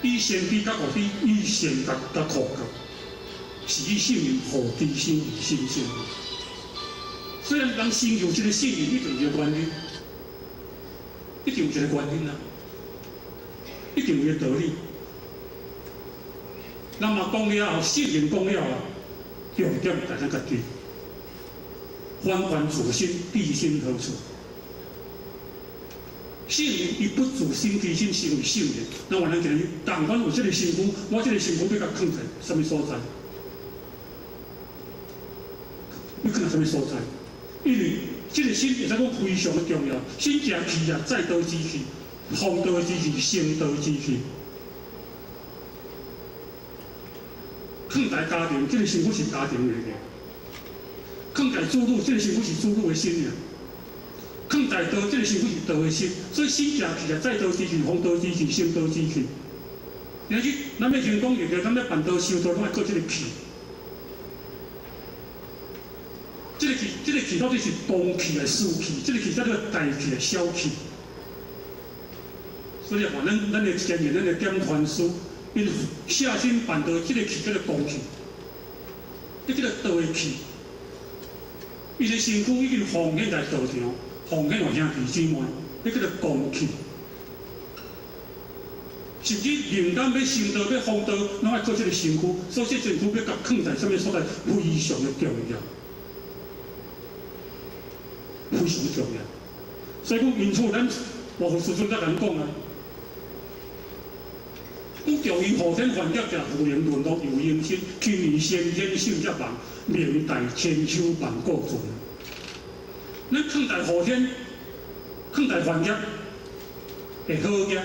以先知較苦，以善較較苦較，是以聖靈予其身神聖。雖然人成就這个聖靈，一定有原因，一定有一个原因啊，一定有个道理。咱嘛講了後，聖靈講了啊，重點在咱家己，反觀自身，置身何處？聖靈伊不自身其身成為聖靈，那我咱今日仝款有這个身軀，我這个身軀欲共囥在啥物所在？欲囥在啥物所在？因為這个心會使講非常的重要，心誠氣啊，載道之氣，弘道之氣，成道之氣。囥在家庭，這个身軀是家庭來的；囥在子女，這个身軀是子女的心啊。囥在道，這个身軀是道的心。所以心誠氣啊，載道之氣，弘道之氣，成道之氣。你去，咱欲成功，就咱欲辦道修道，攏愛靠這个氣。這个氣，這个氣到底是公氣還是私氣？這个氣叫做大氣還是小氣？所以話，咱的前面，咱的點傳師，𪜶下身辦道，這个氣叫做公氣，這叫做道的氣。伊的身軀已經奉獻在道場，奉獻予兄弟姊妹，這叫做公氣。甚至靈感欲成道、欲弘道，攏愛靠這个身軀，所以這身軀欲共囥在啥物所在，非常的重要，非常重要。所以講，因此咱活佛師尊才共咱講啊，講長於後天凡業者，浮靈淪落有形身，輕於先天聖者亡，明代千秋萬古存。咱囥在後天，囥在凡業，會好業，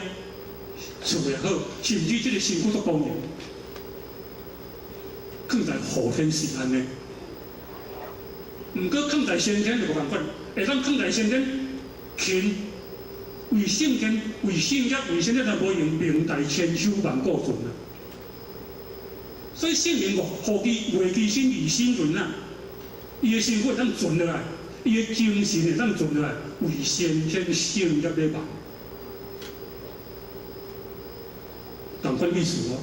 厝會好，甚至這个身軀足光榮。囥在後天是按呢，毋過囥在先天就無仝款，會當囥在先天，勤為聖天、為聖業、為聖業，就無用明代千秋萬古存啊。所以聖靈予其為其身以心存啊，伊的身軀會當存落來，伊的精神會當存落來，為先天聖業咧忙，仝款意思哦。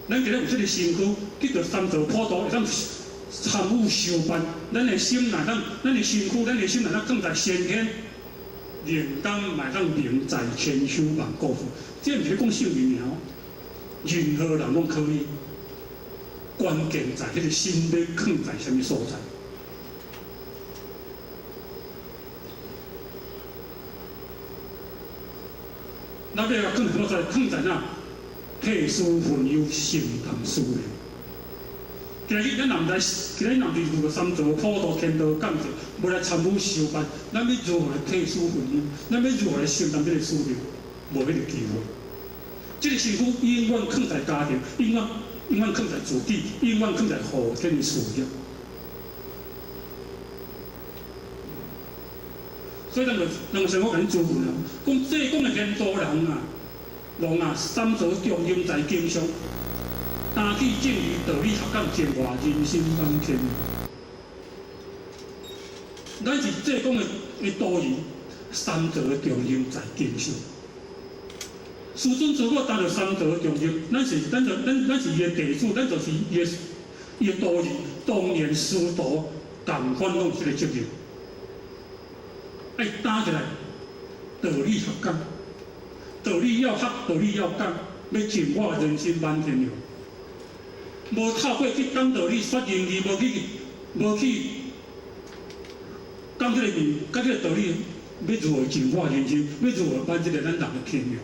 咱今日有這个身軀，去著三道普渡，會當參與修辦。咱的心若當，咱的身軀，咱的心若當囥在先天，靈感嘛會當名在千秋萬古。這毋是咧講聖靈爾哦，任何人攏可以。關鍵在彼个心欲囥在啥物所在。咱欲共囥所在，囥在哪？替師分憂，承擔使命。今日咱若毋知，今日若毋是遇著三道普渡天道降世，無來參與修辦，咱欲如何來替師分憂？咱欲如何來承擔這个使命？無彼个機會。這个身軀永遠囥在家庭，永遠永遠囥在自己，永遠囥在後天的事業。所以咱就，咱就先我共你諮問啊，講這講的天道人啊，王啊，三道中心在經上，擔起正義道理學講淨化人心當天。咱是這講的的道理，三道的中心在經上。師尊如果擔著三道的中心，咱是咱就咱咱是伊的弟子，咱就是伊的伊的徒兒，當然師徒仝款攏有這个責任，愛擔起來道理學講，道理要學，道理要講，欲淨化人心滿天了。無透過去講道理、說義理，無去無去講這个物，講這个道理，欲如何淨化人心？欲如何挽這个咱人的天命？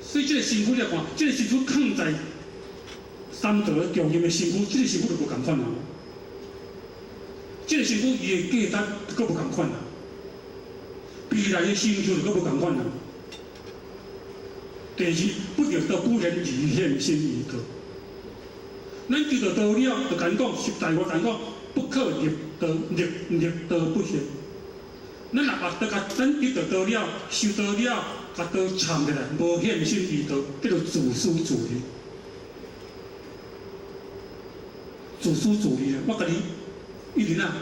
所以這个身軀來看，這个身軀囥在三道中心的身軀，這个身軀就無仝款啊。這个身軀伊的價值閣無仝款啊，未來的成就閣無仝款啊。第二，不著道不現而現身而道。咱得著道了，就共𪜶講，實在話共𪜶講，不可逆道，逆逆道不現。咱若把道共咱得著道了，修道了，共道摻起來，無現身而道，叫做自私自利。自私自利啊！我共你因為啊，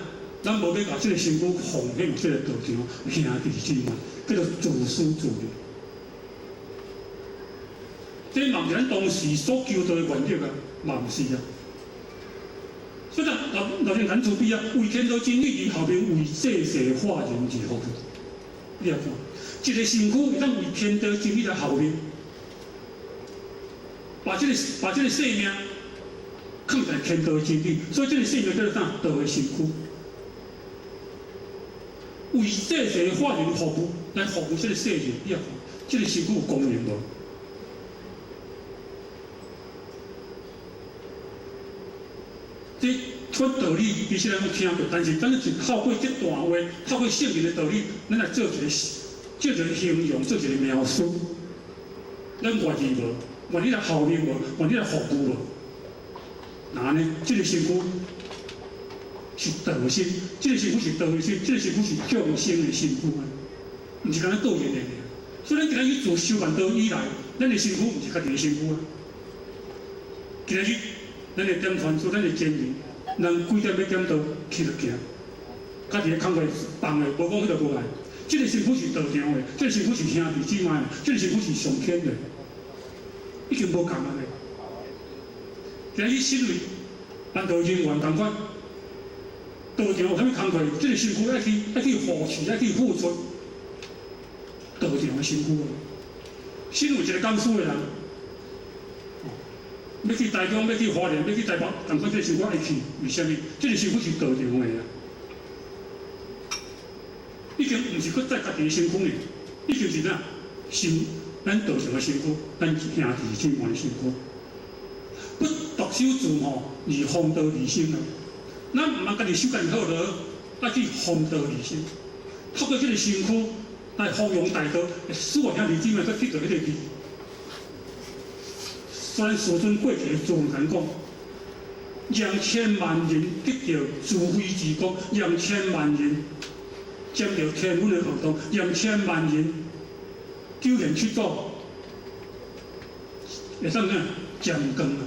咱無欲共這个身軀奉獻這个道場兄弟姊妹，叫做自私自利。這嘛毋是咱當時所求道的原則啊，嘛毋是啊。所以老老先生慈悲啊，為天道真理佇後面為濟世化人而服務。你來看，一个身軀會當為天道真理來效命，把這个生命囥在天道真理，所以這个生命叫做啥？道的身軀。為濟世化人服務，來服務這个世人，你來看，這个身軀有功能無？這款道理其實咱攏聽過，但是咱是透過這段話，透過聖人的道理，咱來做一個形容，做一個描述。咱願意無？願意來效命無？願意來服務無？那呢？這個身軀是道身，這個身軀是道身，這個身軀是眾生的身軀啊，毋是干焦個人的。所以咱今日自修辦道以來，咱的身軀毋是家己的身軀啊。今日咱的點傳書，咱的真言，人幾點欲點道去就行，家己的工課放的，無講彼就無來。這個身軀是道場的，這個身軀是兄弟姊妹的，這個身軀是上天的，已經無仝啊咧。今日身為辦道人員仝款，道場有啥物工課，這個身軀愛去扶持，愛去付出，道場的身軀啊。身為一個講師的人，欲去台中，欲去花蓮，欲去台北，仝款這個身軀愛去，為啥物？這個身軀是道場的啊，已經毋是閣再家己的身軀呢，已經是啥？是咱道場的身軀，咱兄弟姊妹的身軀。不獨守自吼，而弘道利生啊！咱毋通家己守家己好落，愛去弘道利生，透過這個身軀來弘揚大道，使我兄弟姊妹閣得到彼個利。所以師尊過去自然講，讓千萬人得到慈悲之光，讓千萬人沾著天恩的活動，讓千萬人救援去做，會使啥？沾光啊！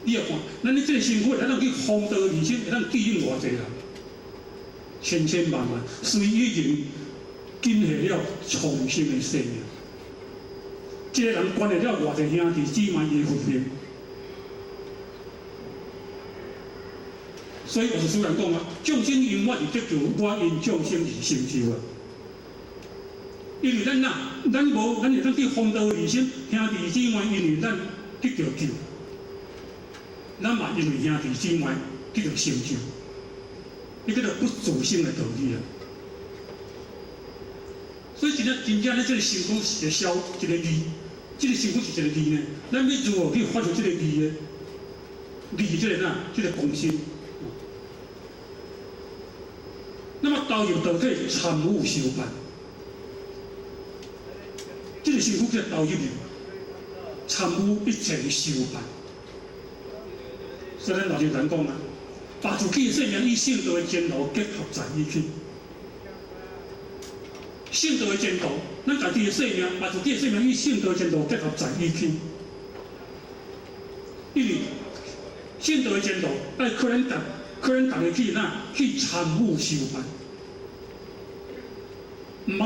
你來看，咱這個身軀會當去弘道利生，會當救應偌濟人，千千萬萬，隨已經緊繫了重生的生命。這個人關係了偌濟兄弟姊妹的慧命，所以我是師人講啊，眾生因我而得救，我因眾生而成就啊。因為咱啊，咱無，咱會當去弘道利生，兄弟姊妹因為咱得著救，咱嘛因為兄弟姊妹得著成就，這叫做不自性的道理啊。所以真正真正咧，這個身軀是一個小一個字，這個身軀是一個字呢。咱欲如何去發出這個字呢？字這個哪？這個功心。那麼投入道體參與修辦，這個身軀叫投入去參與一切修辦。所以咱老人講啊，把自己的生命與聖道的前途結合在一起。聖道的前途，咱家己的生命，把自己的生命與聖道的前途結合在一起。因為聖道的前途，愛可能逐，可能逐家去哪去參與修辦，毋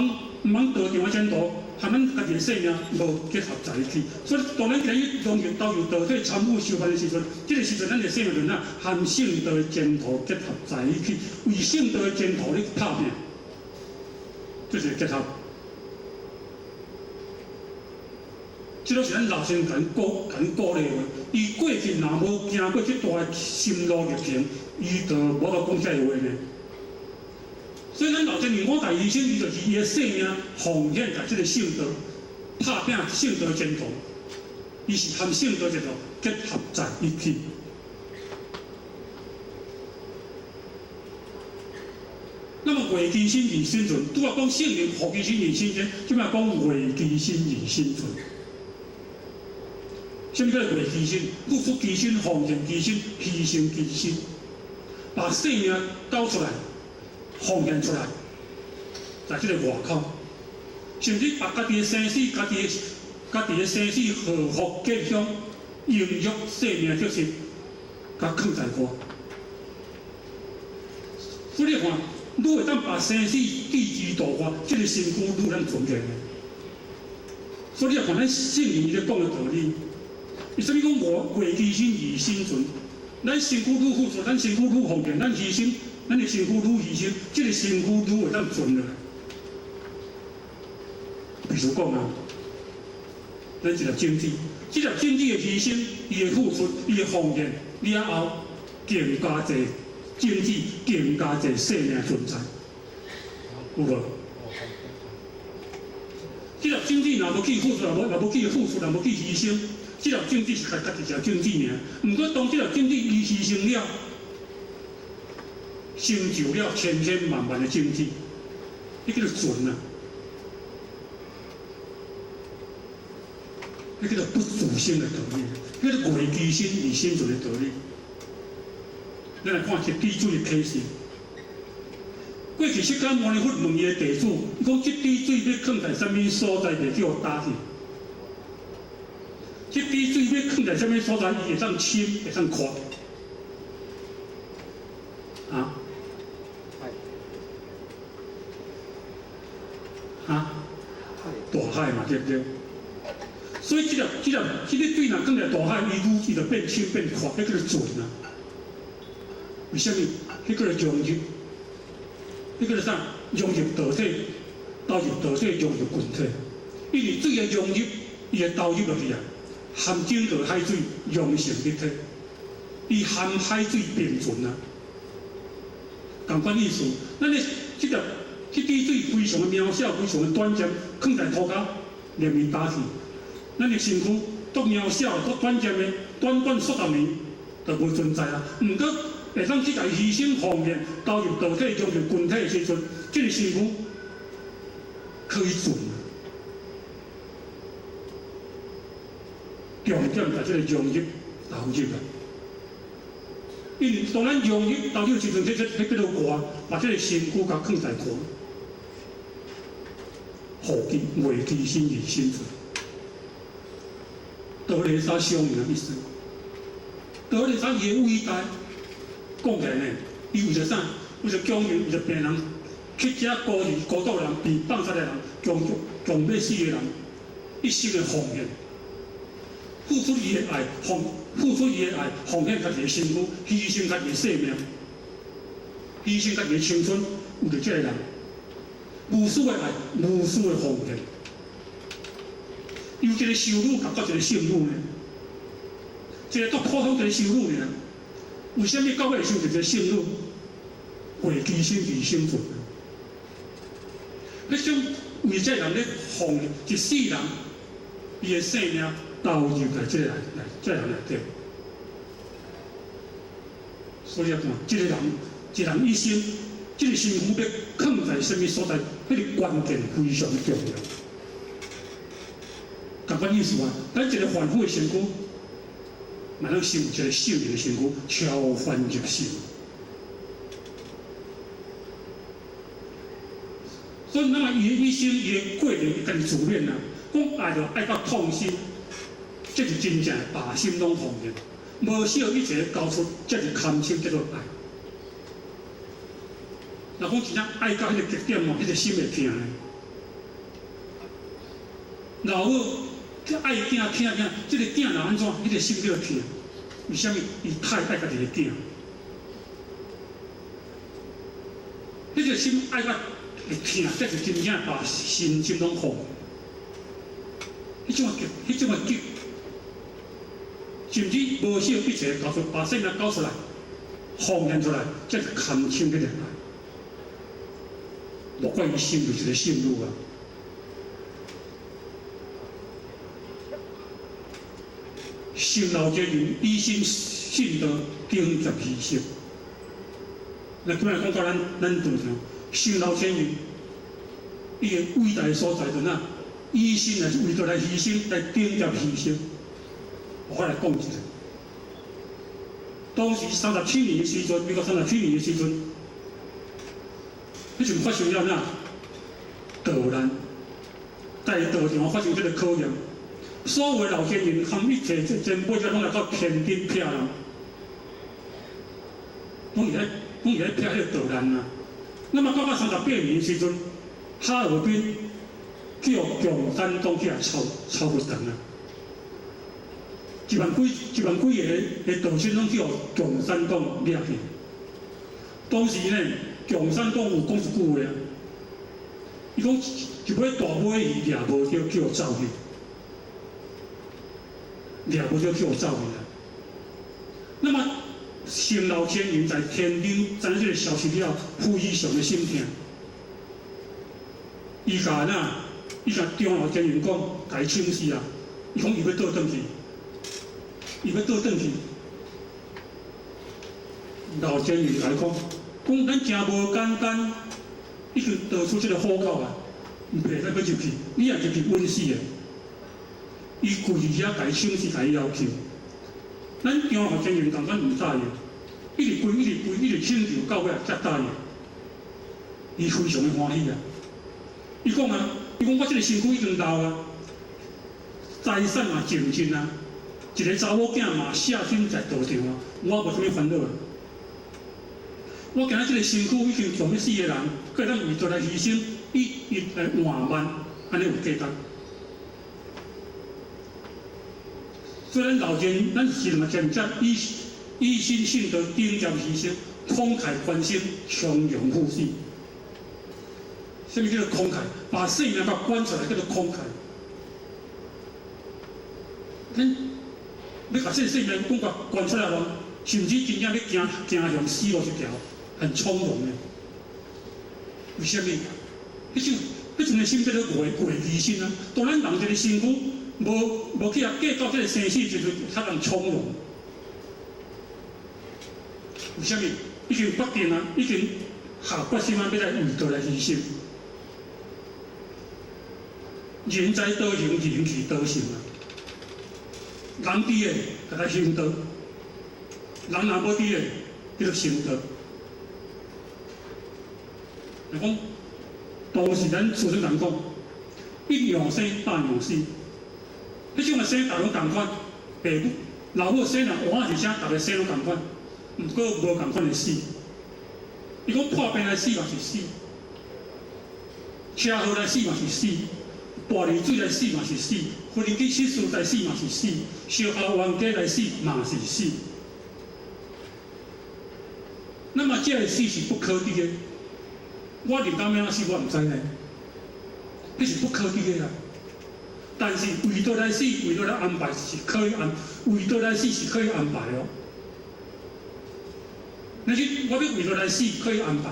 通道場的前途，和咱家己的生命無結合在一起。所以，當咱今日融入投入道體參與修辦的時陣，這個時陣咱的生命就哪和聖道的前途結合在一起，為聖道的前途咧拍拚。這是結合，這都是咱老先生共咱鼓勵的話。伊過去若無行過這段心路歷程，伊就無法講這个話呢。所以咱老先生五代醫生，伊就是伊的生命奉獻在這個聖道，拍拚聖道前途，伊是和聖道前途結合在一起。那麼為其身而生存，拄仔講聖人護其身而生存，這擺講為其身而生存。什麼叫為其身？付出其身，奉獻其身，犧牲其身，把生命交出來，奉獻出來，在這個外口，甚至把家己的生死、家己的生死禍福吉凶、榮辱生命得失，共囥在外。所以你看，愈會當把生死置之度外，這個身軀愈咱存在。所以你看咱聖人伊咧講的道理，伊啥物講我為其身而生存，咱身軀愈付出，咱身軀愈奉獻，咱犧牲，咱的身軀愈犧牲，這個身軀愈會當存落來。比如講啊，咱一粒種子，這粒種子的犧牲，伊的付出，伊的奉獻，了後更加濟種子，更加濟生命存在，有無？這粒種子若無去付出，若無去付出，若無去犧牲，這粒種子是家己一粒種子爾。毋過當這粒種子伊犧牲了，成就了千千萬萬的種子，彼叫做存啊！彼叫做不自生的道理，彼叫做為其身而生存的道理。咱來看一滴水的啟示。過去釋迦牟尼佛問伊的弟子，伊講這滴水欲囥佇啥物所在，袂叫焦去？這滴水欲囥佇啥物所在，伊會當深，會當闊？啊？啊？大海嘛，對不對？所以這個水若囥佇大海，伊愈伊就變深變闊，彼叫做存啊。為啥物？彼叫做融入，彼叫做啥？融入道體，投入道體，融入群體。因為水的融入，伊會投入落去啊，含整個海水融成一體，伊含海水並存啊。仝款意思，咱的這滴水非常的渺小，非常的短暫，囥佇塗跤，連伊焦去。咱的身軀足渺小、足短暫的，短短數十年就無存在啊。毋過會當去共伊犧牲奉獻，投入道體、融入群體的時陣，這個身軀可以存。重點在這個融入投入啊。因為當咱融入投入的時陣，彼叫做外，把這個身軀共囥在外，予其為其身而生存。德雷莎修女的意思，德雷莎伊的偉大，講起來呢，伊為著啥？為著強救，為著病人，乞食孤兒、孤獨人、被放殺的人，窮窮欲死的人，一生的奉獻，付出伊的愛，付出伊的愛，奉獻家己的身軀，犧牲家己的生命，犧牲家己的青春，為著這個人，無私的愛，無私的奉獻。由一個修女共到一個聖女呢，一個足普通一個修女爾，為啥物到尾會成一個聖女？為其身而生存。彼種為這個人咧奉一世人，伊的生命投入在這個人內，這個人內底。所以看，這個人一人一生，這個身軀欲囥在啥物所在，彼個關鍵非常重要。仝款意思啊，咱一個凡夫的身軀，嘛通成為一個聖人的身軀，超凡入聖。所以，咱嘛伊的一生，伊的過程，伊家己自勉啊，講愛就愛到痛心，這是真正的把心攏奉獻，無惜一切交出，這是堪稱叫做愛。若講真正愛到彼個極點哦，彼個心會疼的。老母去愛囝疼囝，這個囝若按怎，彼個心叫疼。為啥物？伊太愛家己的囝。彼個心愛到會疼，這是真正把身心攏放。彼種的極，甚至無惜一切交出，把生命交出來，奉獻出來，這是堪稱彼個愛。莫怪伊成就一個聖女啊！聖老前人以身信道，頂接犧牲。那今仔講到咱道場，聖老前人，伊的偉大所在在哪？以身來為著來犧牲，來頂接犧牲。我來講一下，當時37年的時陣，民國三十七年的時陣，彼陣發生了哪？道難，在道場發生這個考驗。所有老先人含一切前輩者攏來到天頂避難，攏佇咧攏是咧撇彼个道難啊。那麼到38年時陣，哈爾濱去予共產黨去予抄抄不斷啊！一萬幾個的道親攏去予共產黨掠去。當時呢，共產黨有講一句話啊，伊講一尾大尾魚掠無著，去予走去，掠無著去予走去啊。那麼，成老千人在天津知影這個消息了，非常的心痛。伊共哪？伊共張老千人講，共伊請示啊。伊講伊欲倒轉去，伊欲倒轉去。老千人共伊講，講咱誠無簡單，已經逃出這個虎口啊，袂使閣入去，你若入去穩死的。伊跪佇遐共伊請示，共伊要求。咱張老千人共款毋答應，一直跪，一直跪，一直請求，到尾才答應。伊非常的歡喜啊！伊講啊，伊講我這個身軀已經老啊，財產嘛淨盡啊，一個查某囝嘛捨身在道場啊，我無啥物煩惱啊。我今仔這個身軀已經強欲死的人，閣會當為道來犧牲，以一來換萬，按呢有價值。所以咱老人，咱是嘛真正以以身殉道，頂尖犧牲，慷慨捐身，從容赴死。啥物叫做慷慨？把性命共捐出來叫做慷慨。咱欲共這個性命講共捐出來無？甚至真正欲行行向死路一條，很從容的。為啥物？彼種的心叫做過過其心啊！當咱人一個身軀無去啊計較這個生死，就是較通從容。為啥物？已經決定啊，已經下決心啊，欲來為道來犧牲。人在道行，人去道行啊。人佇的，共他行道；人若無佇的，叫做成道。若講當時咱祖先人講，一樣生，百樣死。彼種的生，逐個攏仝款，爸母、老母生人活是啥，逐个生攏仝款，毋過無仝款的死。伊講破病來死嘛是死，車禍來死嘛是死，跋入水來死嘛是死，忽然間失事來死嘛是死，相交冤家來死嘛是死。那麼這个死是不可得的，我臨到欲按怎死我毋知呢，彼是不可得的啊。但是為道來死，為道來安排是可以安，為道來死是可以安排哦。那是我欲為道來死可以安排，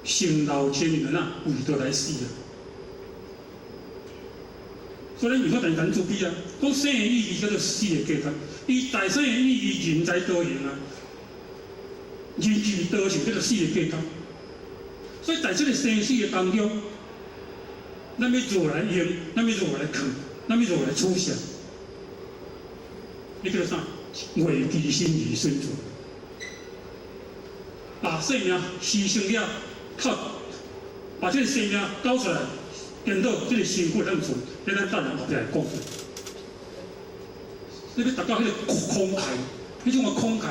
成老千年啊，為道來死啊。所以咱用法咱自己啊，講生的意義叫做死的價值，伊財產的意義人在道行啊，人去道行叫做死的價值。所以在這个生死的當中，咱欲如何來用，咱欲如何來囥，咱欲如何來取捨？彼叫做啥？為其心而順做，把性命犧牲了，靠，把這个生命交出來，顛倒這个身軀咱做，這咱等下後壁會講。你欲達到彼个慷慨，彼種的慷慨，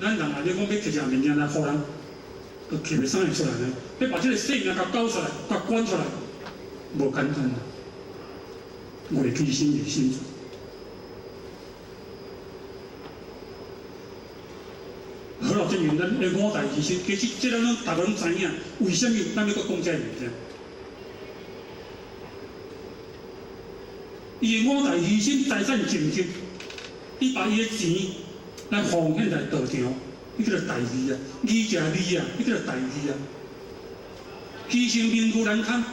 咱人若咧講欲摕一項物件來予人，都摕袂啥會出來呢？欲把這个生命共交出來，共捐出來，無簡單啊！為其心而心做。好啦，證明咱的五大犧牲，其實這咱攏逐个攏知影，為啥物咱欲閣講這个物件？伊的五大犧牲財產淨值，伊把伊的錢來奉獻在道場，彼叫做大義啊！義者利啊，彼叫做大義啊！犧牲名譽難堪，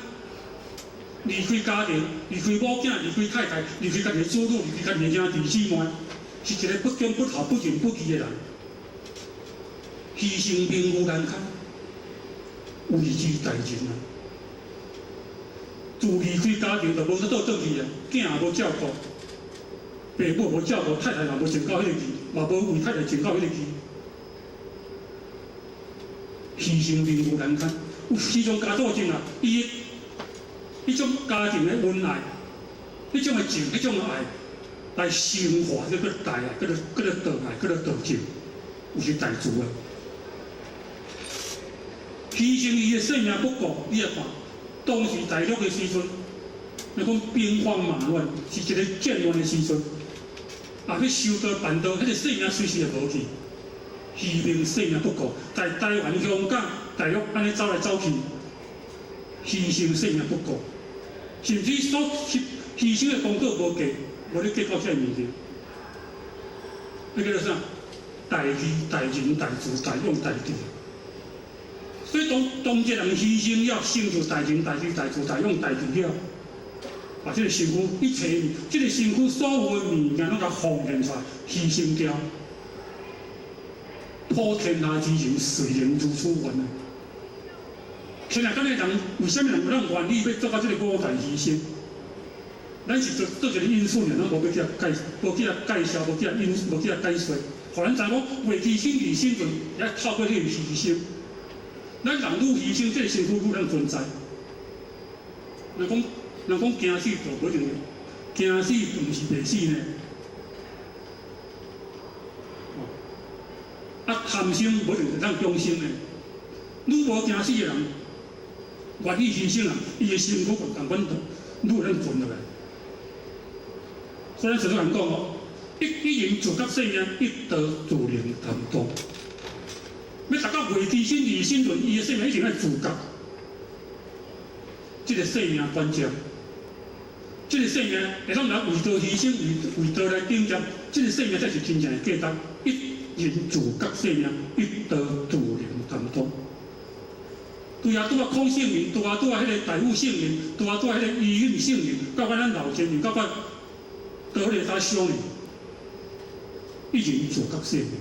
離開家庭，離開某囝，離開太太，離開家己的子女，離開家己的兄弟姊妹，是一個不忠不孝、不仁不義的人。犧牲名譽難堪，為之大人啊！自離開家庭就無得倒轉去啊，囝也無照顧，爸母無照顧，太太也無盡到彼個義，嘛無為太太盡到彼個義。犧牲名譽難堪，有時陣家族情啊，伊的彼種家庭的恩愛，彼種的情，彼種的愛，來升華，這個大愛，叫做道愛，叫做道情。有是大慈啊。犧牲伊的性命不顧，你來看，當時大陸的時陣，你講兵荒馬亂，是一個戰亂的時陣，啊，欲修道辦道，彼個性命隨時會無去，犧牲性命不顧，在台灣、香港、大陸按呢走來走去，犧牲性命不顧，甚至所犧牲的功課無計，無咧計較這个物件。彼叫做啥？大義、大仁、大慈、大勇、大智。所以當當這人犧牲了，成就大仁、大義、大慈、大勇、大智了，把這個身軀一切，這個身軀所有的物件攏共奉獻出來，犧牲掉，普天下之人誰能如此願啊？天下間的人，為啥物人有咱願意欲做到這个五大犧牲？咱是做做一个因素爾，咱無欲去遐介，無去遐介紹，無去遐引，無去遐解說，予咱知影講為其身而生存，也透過彼个犧牲。咱人愈犧牲，這个身軀愈通存在。人講，人講驚死就無一定，驚死毋是袂死呢。啊，貪生無一定會當長生呢。愈無驚死的人，願意犧牲啊，伊的身軀就仝款愈會當存落來。所以咱常常講哦，一一人自覺性命，一道自能擔當。欲達到為其身而生存，伊的性命一定愛自覺。這个性命關鍵，這个性命會當來為道犧牲，為為道來頂尖，這个性命才是真正的價值。一人自覺性命，一道自能擔當。對啊，拄仔孔聖人，拄仔拄仔彼个大悟聖人，拄仔拄仔彼个伊引聖人，到尾咱老前人，到尾到彼个啥小人，一人自覺性命。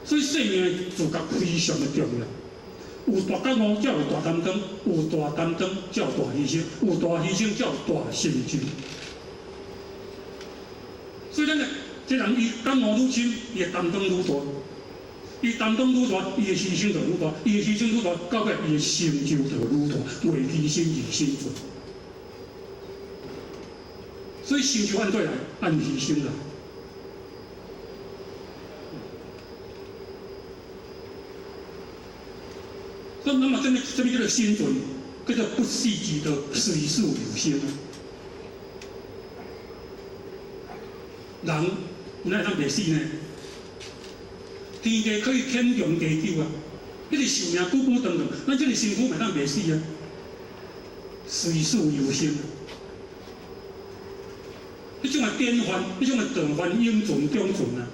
所以生命的自覺非常的重要。有大覺悟才有大擔當，有大擔當才有大犧牲，有大犧牲才有大成就。所以咱這人伊覺悟愈深，伊的擔當愈大；伊擔當愈大，伊的犧牲就愈大；伊的犧牲愈大，到尾伊的成就就愈大，為其身而生存。所以成就按怎來？按犧牲來。那那麼，這物這物叫做生存，叫做不死之道，隨事有生。人哪會當袂死呢？天地可以天長地久啊！彼個壽命久久長長，咱這个身軀嘛當袂死啊！隨事有生。彼種的典範，彼種的道範永存長存啊！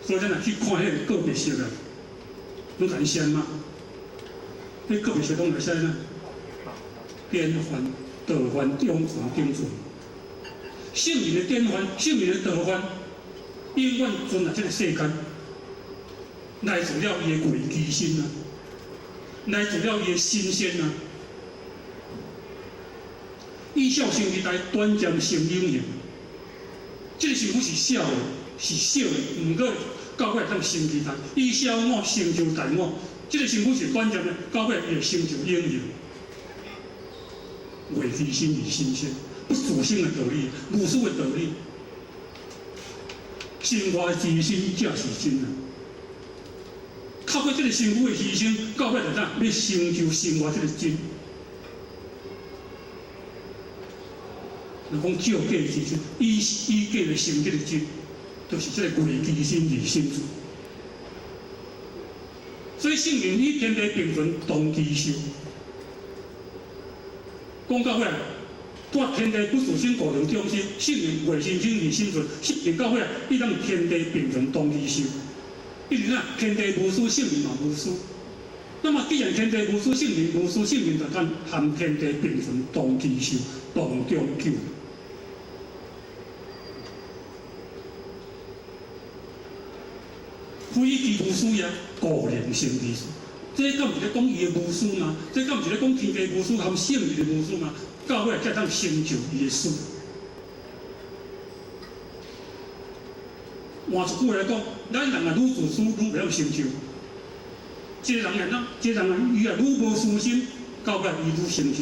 所以咱若去看彼个告別式啊，攏共伊寫嘛？彼告別式攏會寫啥？典範、道範永存長存。聖人的典範，聖人的道範，永遠存佇這个世間，來自了伊的為其身啊，來自了伊的新鮮啊。以小成為大，短暫成永恆。這个身軀是小的，是小的，毋過到尾會當成其大。以小我成就大我，這个身軀是短暫的，到尾伊會成就永恆。為其身而新鮮，不自生的道理，無私的道理。身外之身才是真啊！透過這个身軀的犧牲，到尾就怎欲成就身外這个真。若講照假之真，以以假來成這个真，就是這个為其身而生存。所以聖人與天地並存，同其壽。講到尾，脫天地不自生，故能長生。聖人為身生而生存，聖人到尾，伊當天地並存，同其壽。因為啊，天地無私，聖人嘛無私。那麼既然天地無私，聖人無私，聖人就通含天地並存，同其壽，同長久。非其無私也，故能成其事。這敢毋是咧講伊的無私嗎？這敢毋是咧講天地無私含聖人的無私嗎？到尾才通成就伊的私。換一句話來講，咱人若愈自私，愈袂曉成就。這個人若，這個人若伊若愈無私心，到尾伊愈成就。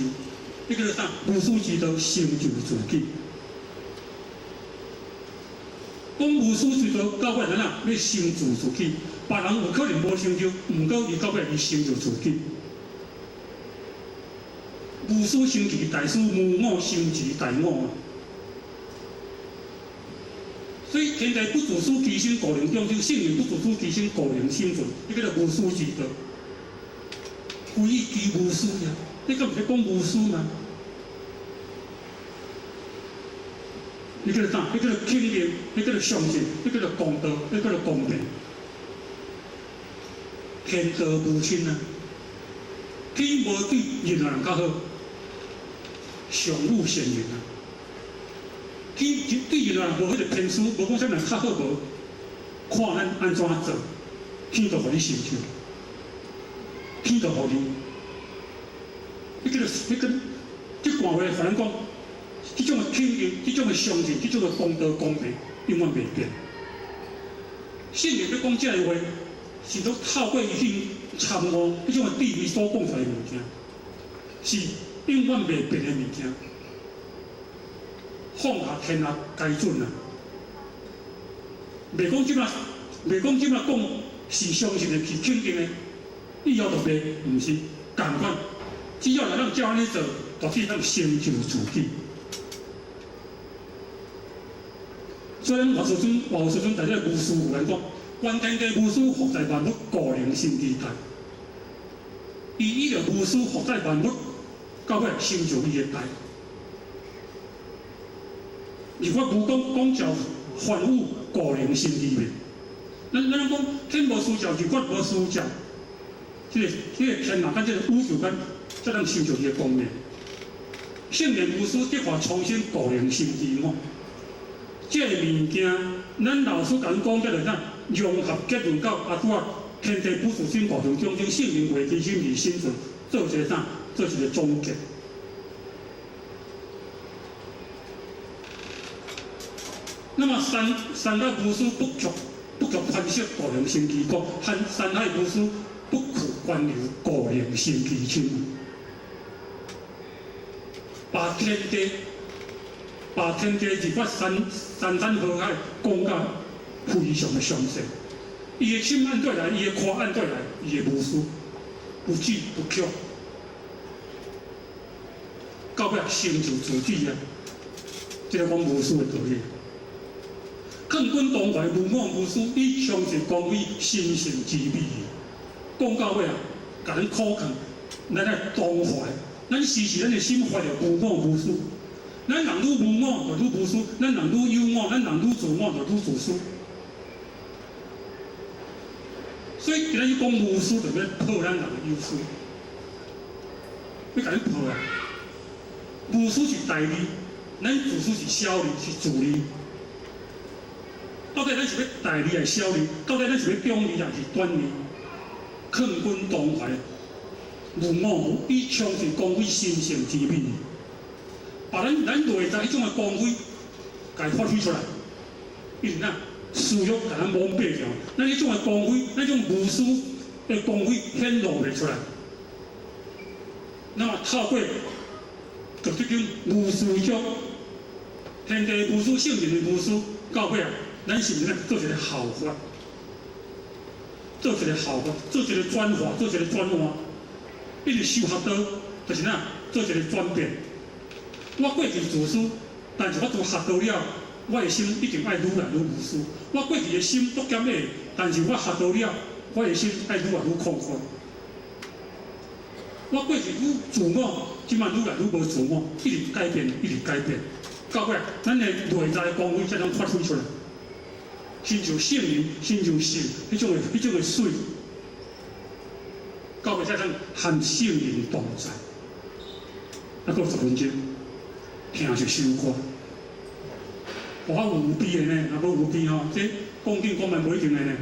彼叫做啥？無私之道，成就自己。講無私之道，到尾怎啊？欲成就自己，別人有可能無成就，毋過伊到尾伊成就自己。無私成其大私，無我成其大我。所以天地不自私，其心故能長壽；聖人不自私，其心故能生存。這叫做無私之道。非以其無私呀？你敢毋是講無私嗎？你叫做啥？你叫做肯定，你叫做相信，你叫做公道，你叫做公平。天道無親啊！天無對任何人較好，上有善人啊！天對任何人無彼個偏私，無講啥物人較好無，看咱按怎做，天就予你成就，天就予你。你叫做你跟這段話，反正講，這種的肯定，這種的相信，這種的公道公平，永遠袂變。聖人欲講這个話，是都透過伊去參悟彼種的智慧所講出來的物件，是永遠袂變的物件。放下天下皆準啊！袂講這馬，袂講這馬講是相信的，是肯定的，以後就袂，毋是仝款。只要來咱照按呢做，就會當成就自己。所以咱活師尊，活師尊在這個無私有來講，觀天地無私，福在萬物，故能生其大。伊以著無私福在萬物，到尾成就伊的大。如果無講講照凡物故能生其滅，咱咱講天無私照，日月無私照，這個天啊，佮這個宇宙間，才當成就伊的光明。聖人無私，得化蒼生，故能生其我。這个物件，咱老師共講，叫做啥？融合結論到阿拄仔天地不自身，故能長生，聖人為其心而生存，做一個啥？做一個總結。那麼山山海無私，不卻不卻寬色，故能生其國；山海無私，不屈關流，故能生其親。把天地，把天地日月山山山河海講甲非常的詳細。伊的心按對來，伊的看按對來，伊的無私，不懼不卻，到尾成就自己啊！這个講無私的道理。勸君當懷無我無私，以相信光輝神聖之美。講到尾啊，共咱苦勸，咱愛當懷，咱時時咱的心懷著無我無私。咱人愈無我，就愈無私；咱人愈有我，咱人愈自我，就愈自私。所以今仔日講無私，就欲破咱人的有私，欲共你破啊！無私是大利，咱自私是小利，是自利。到底咱是欲大利還是小利？到底咱是欲長利還是短利？勸君當懷，無我無以相信光輝神聖之美，把咱咱內在彼種的光輝，共發揮出來。伊是哪私欲共咱蒙蔽掉，咱彼種的光輝，咱種無私的光輝顯露袂出來。那麼透過就這種無私足，天地無私，聖人的無私，到尾啊，咱是毋是做一個效法？做一個效法，做一個轉化，做一個轉換，一直修學道，就是哪做一個轉變。我過去自私，但是我做學道了，我的心一定愛愈來愈無私。我過去的心足儉的，但是我學道了，我的心愛愈來愈曠闊。我過去愈自我，這擺愈來愈無自我，一直改變，一直改變。到尾，咱的內在光輝才能發揮出來。親像聖人，親像神，彼種的水，到尾才通含聖人同在。啊，閣10分鐘，聽一首歌。我有悲的呢，若無有悲吼，這講緊講慢無一定的呢。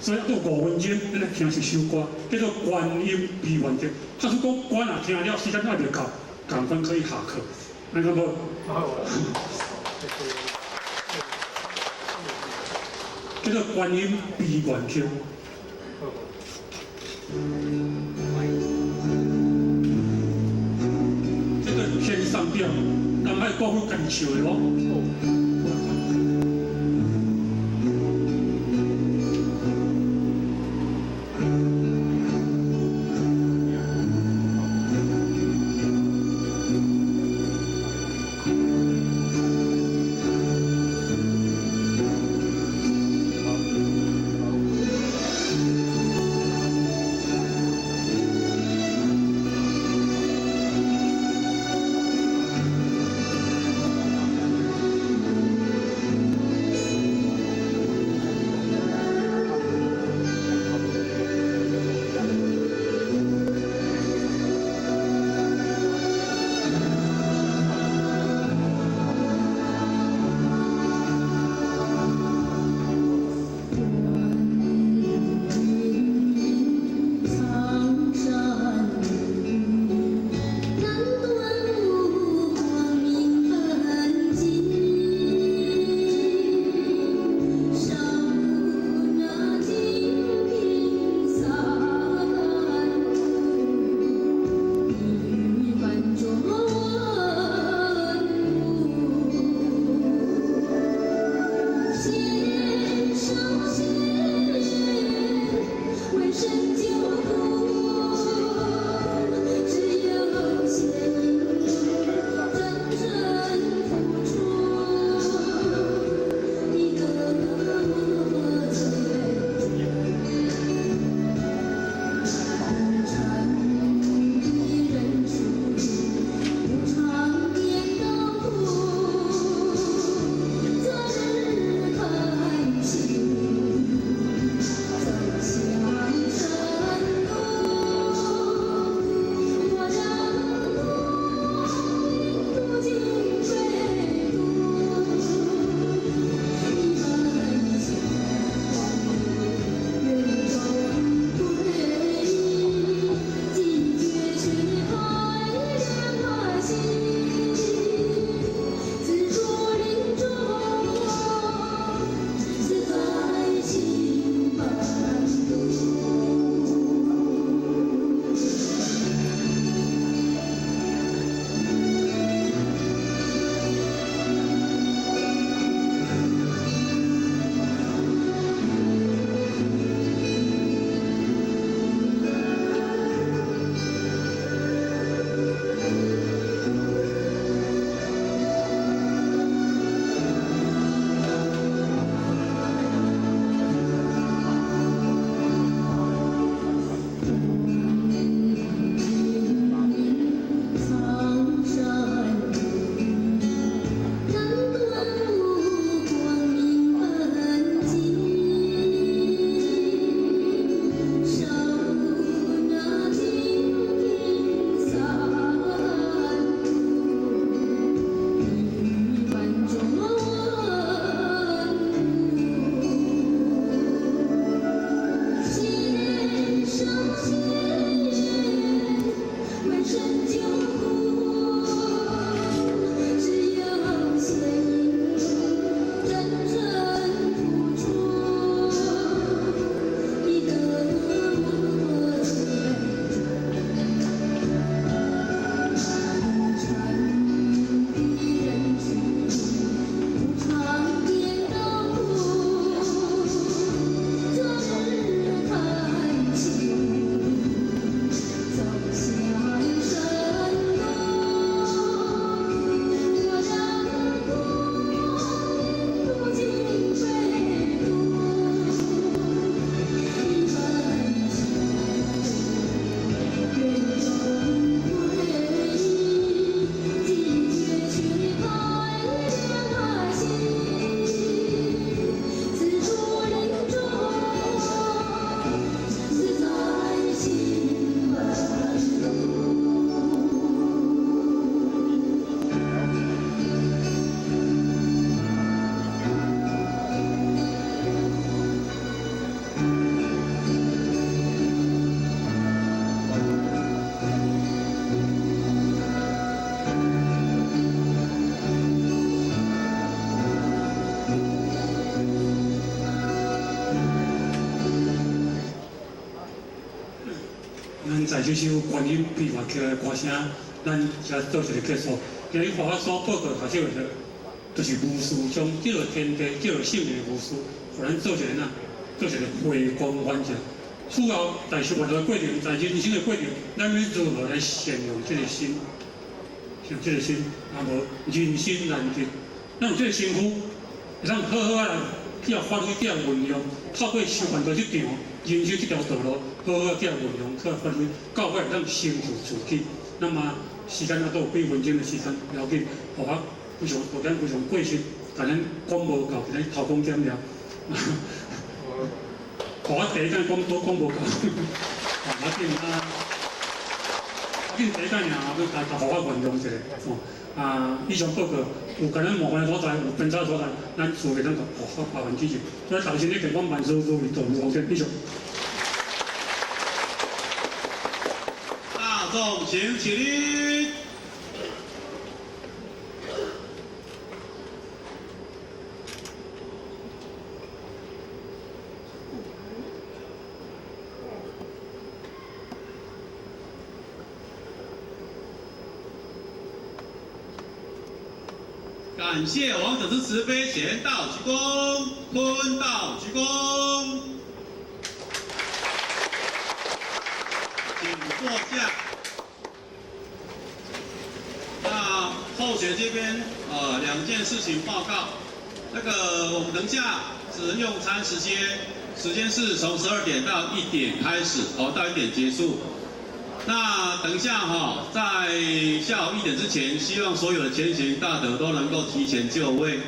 所以閣有5分鐘，咱來聽一首歌，叫做《觀音悲願曲》。假使講歌若聽了時間還袂到，仝款可以下課，按呢無？好。叫做《觀音悲願曲》。這個天上調，南海國府家己唱的哦。咱在這首觀音琵琶曲的歌聲，咱才做一個結束。今日法所報告較少的，就是無私將這個天地、這個聖的無私，予咱做一個哪，做一個回光返照。此後，在修煉的過程，在人生的過程，咱欲如何來善用這個心？像這個心，啊無人心難得。咱有這個身軀，會當好好仔來去發揮、去運用，透過修煉道這場人生這條道路，好好去運用、去發揮，到尾會當成就自己。那麼時間猶閣有幾分鐘的時間，無要緊，予我非常抱歉，非常過失，共咱講無夠，今日偷工減料。予我第一擺講都講無夠，啊，無要緊啊，要緊第一擺爾，閣大家予我原諒一下，吼。啊，以上報告有共咱麻煩的所在，有偏差的所在，咱自會當共予我麻煩指正。所以頭先你講萬事如意，道如方便，以上。大眾請起立。感謝王者之慈悲，賢道鞠躬，坤道鞠躬，請坐下。那後學這邊，兩件事情報告。那個我們等下是用餐時間，時間是從12點到1點開始，哦，到1點結束。那等一下哈，在下午1點之前，希望所有的前賢大德都能夠提前就位。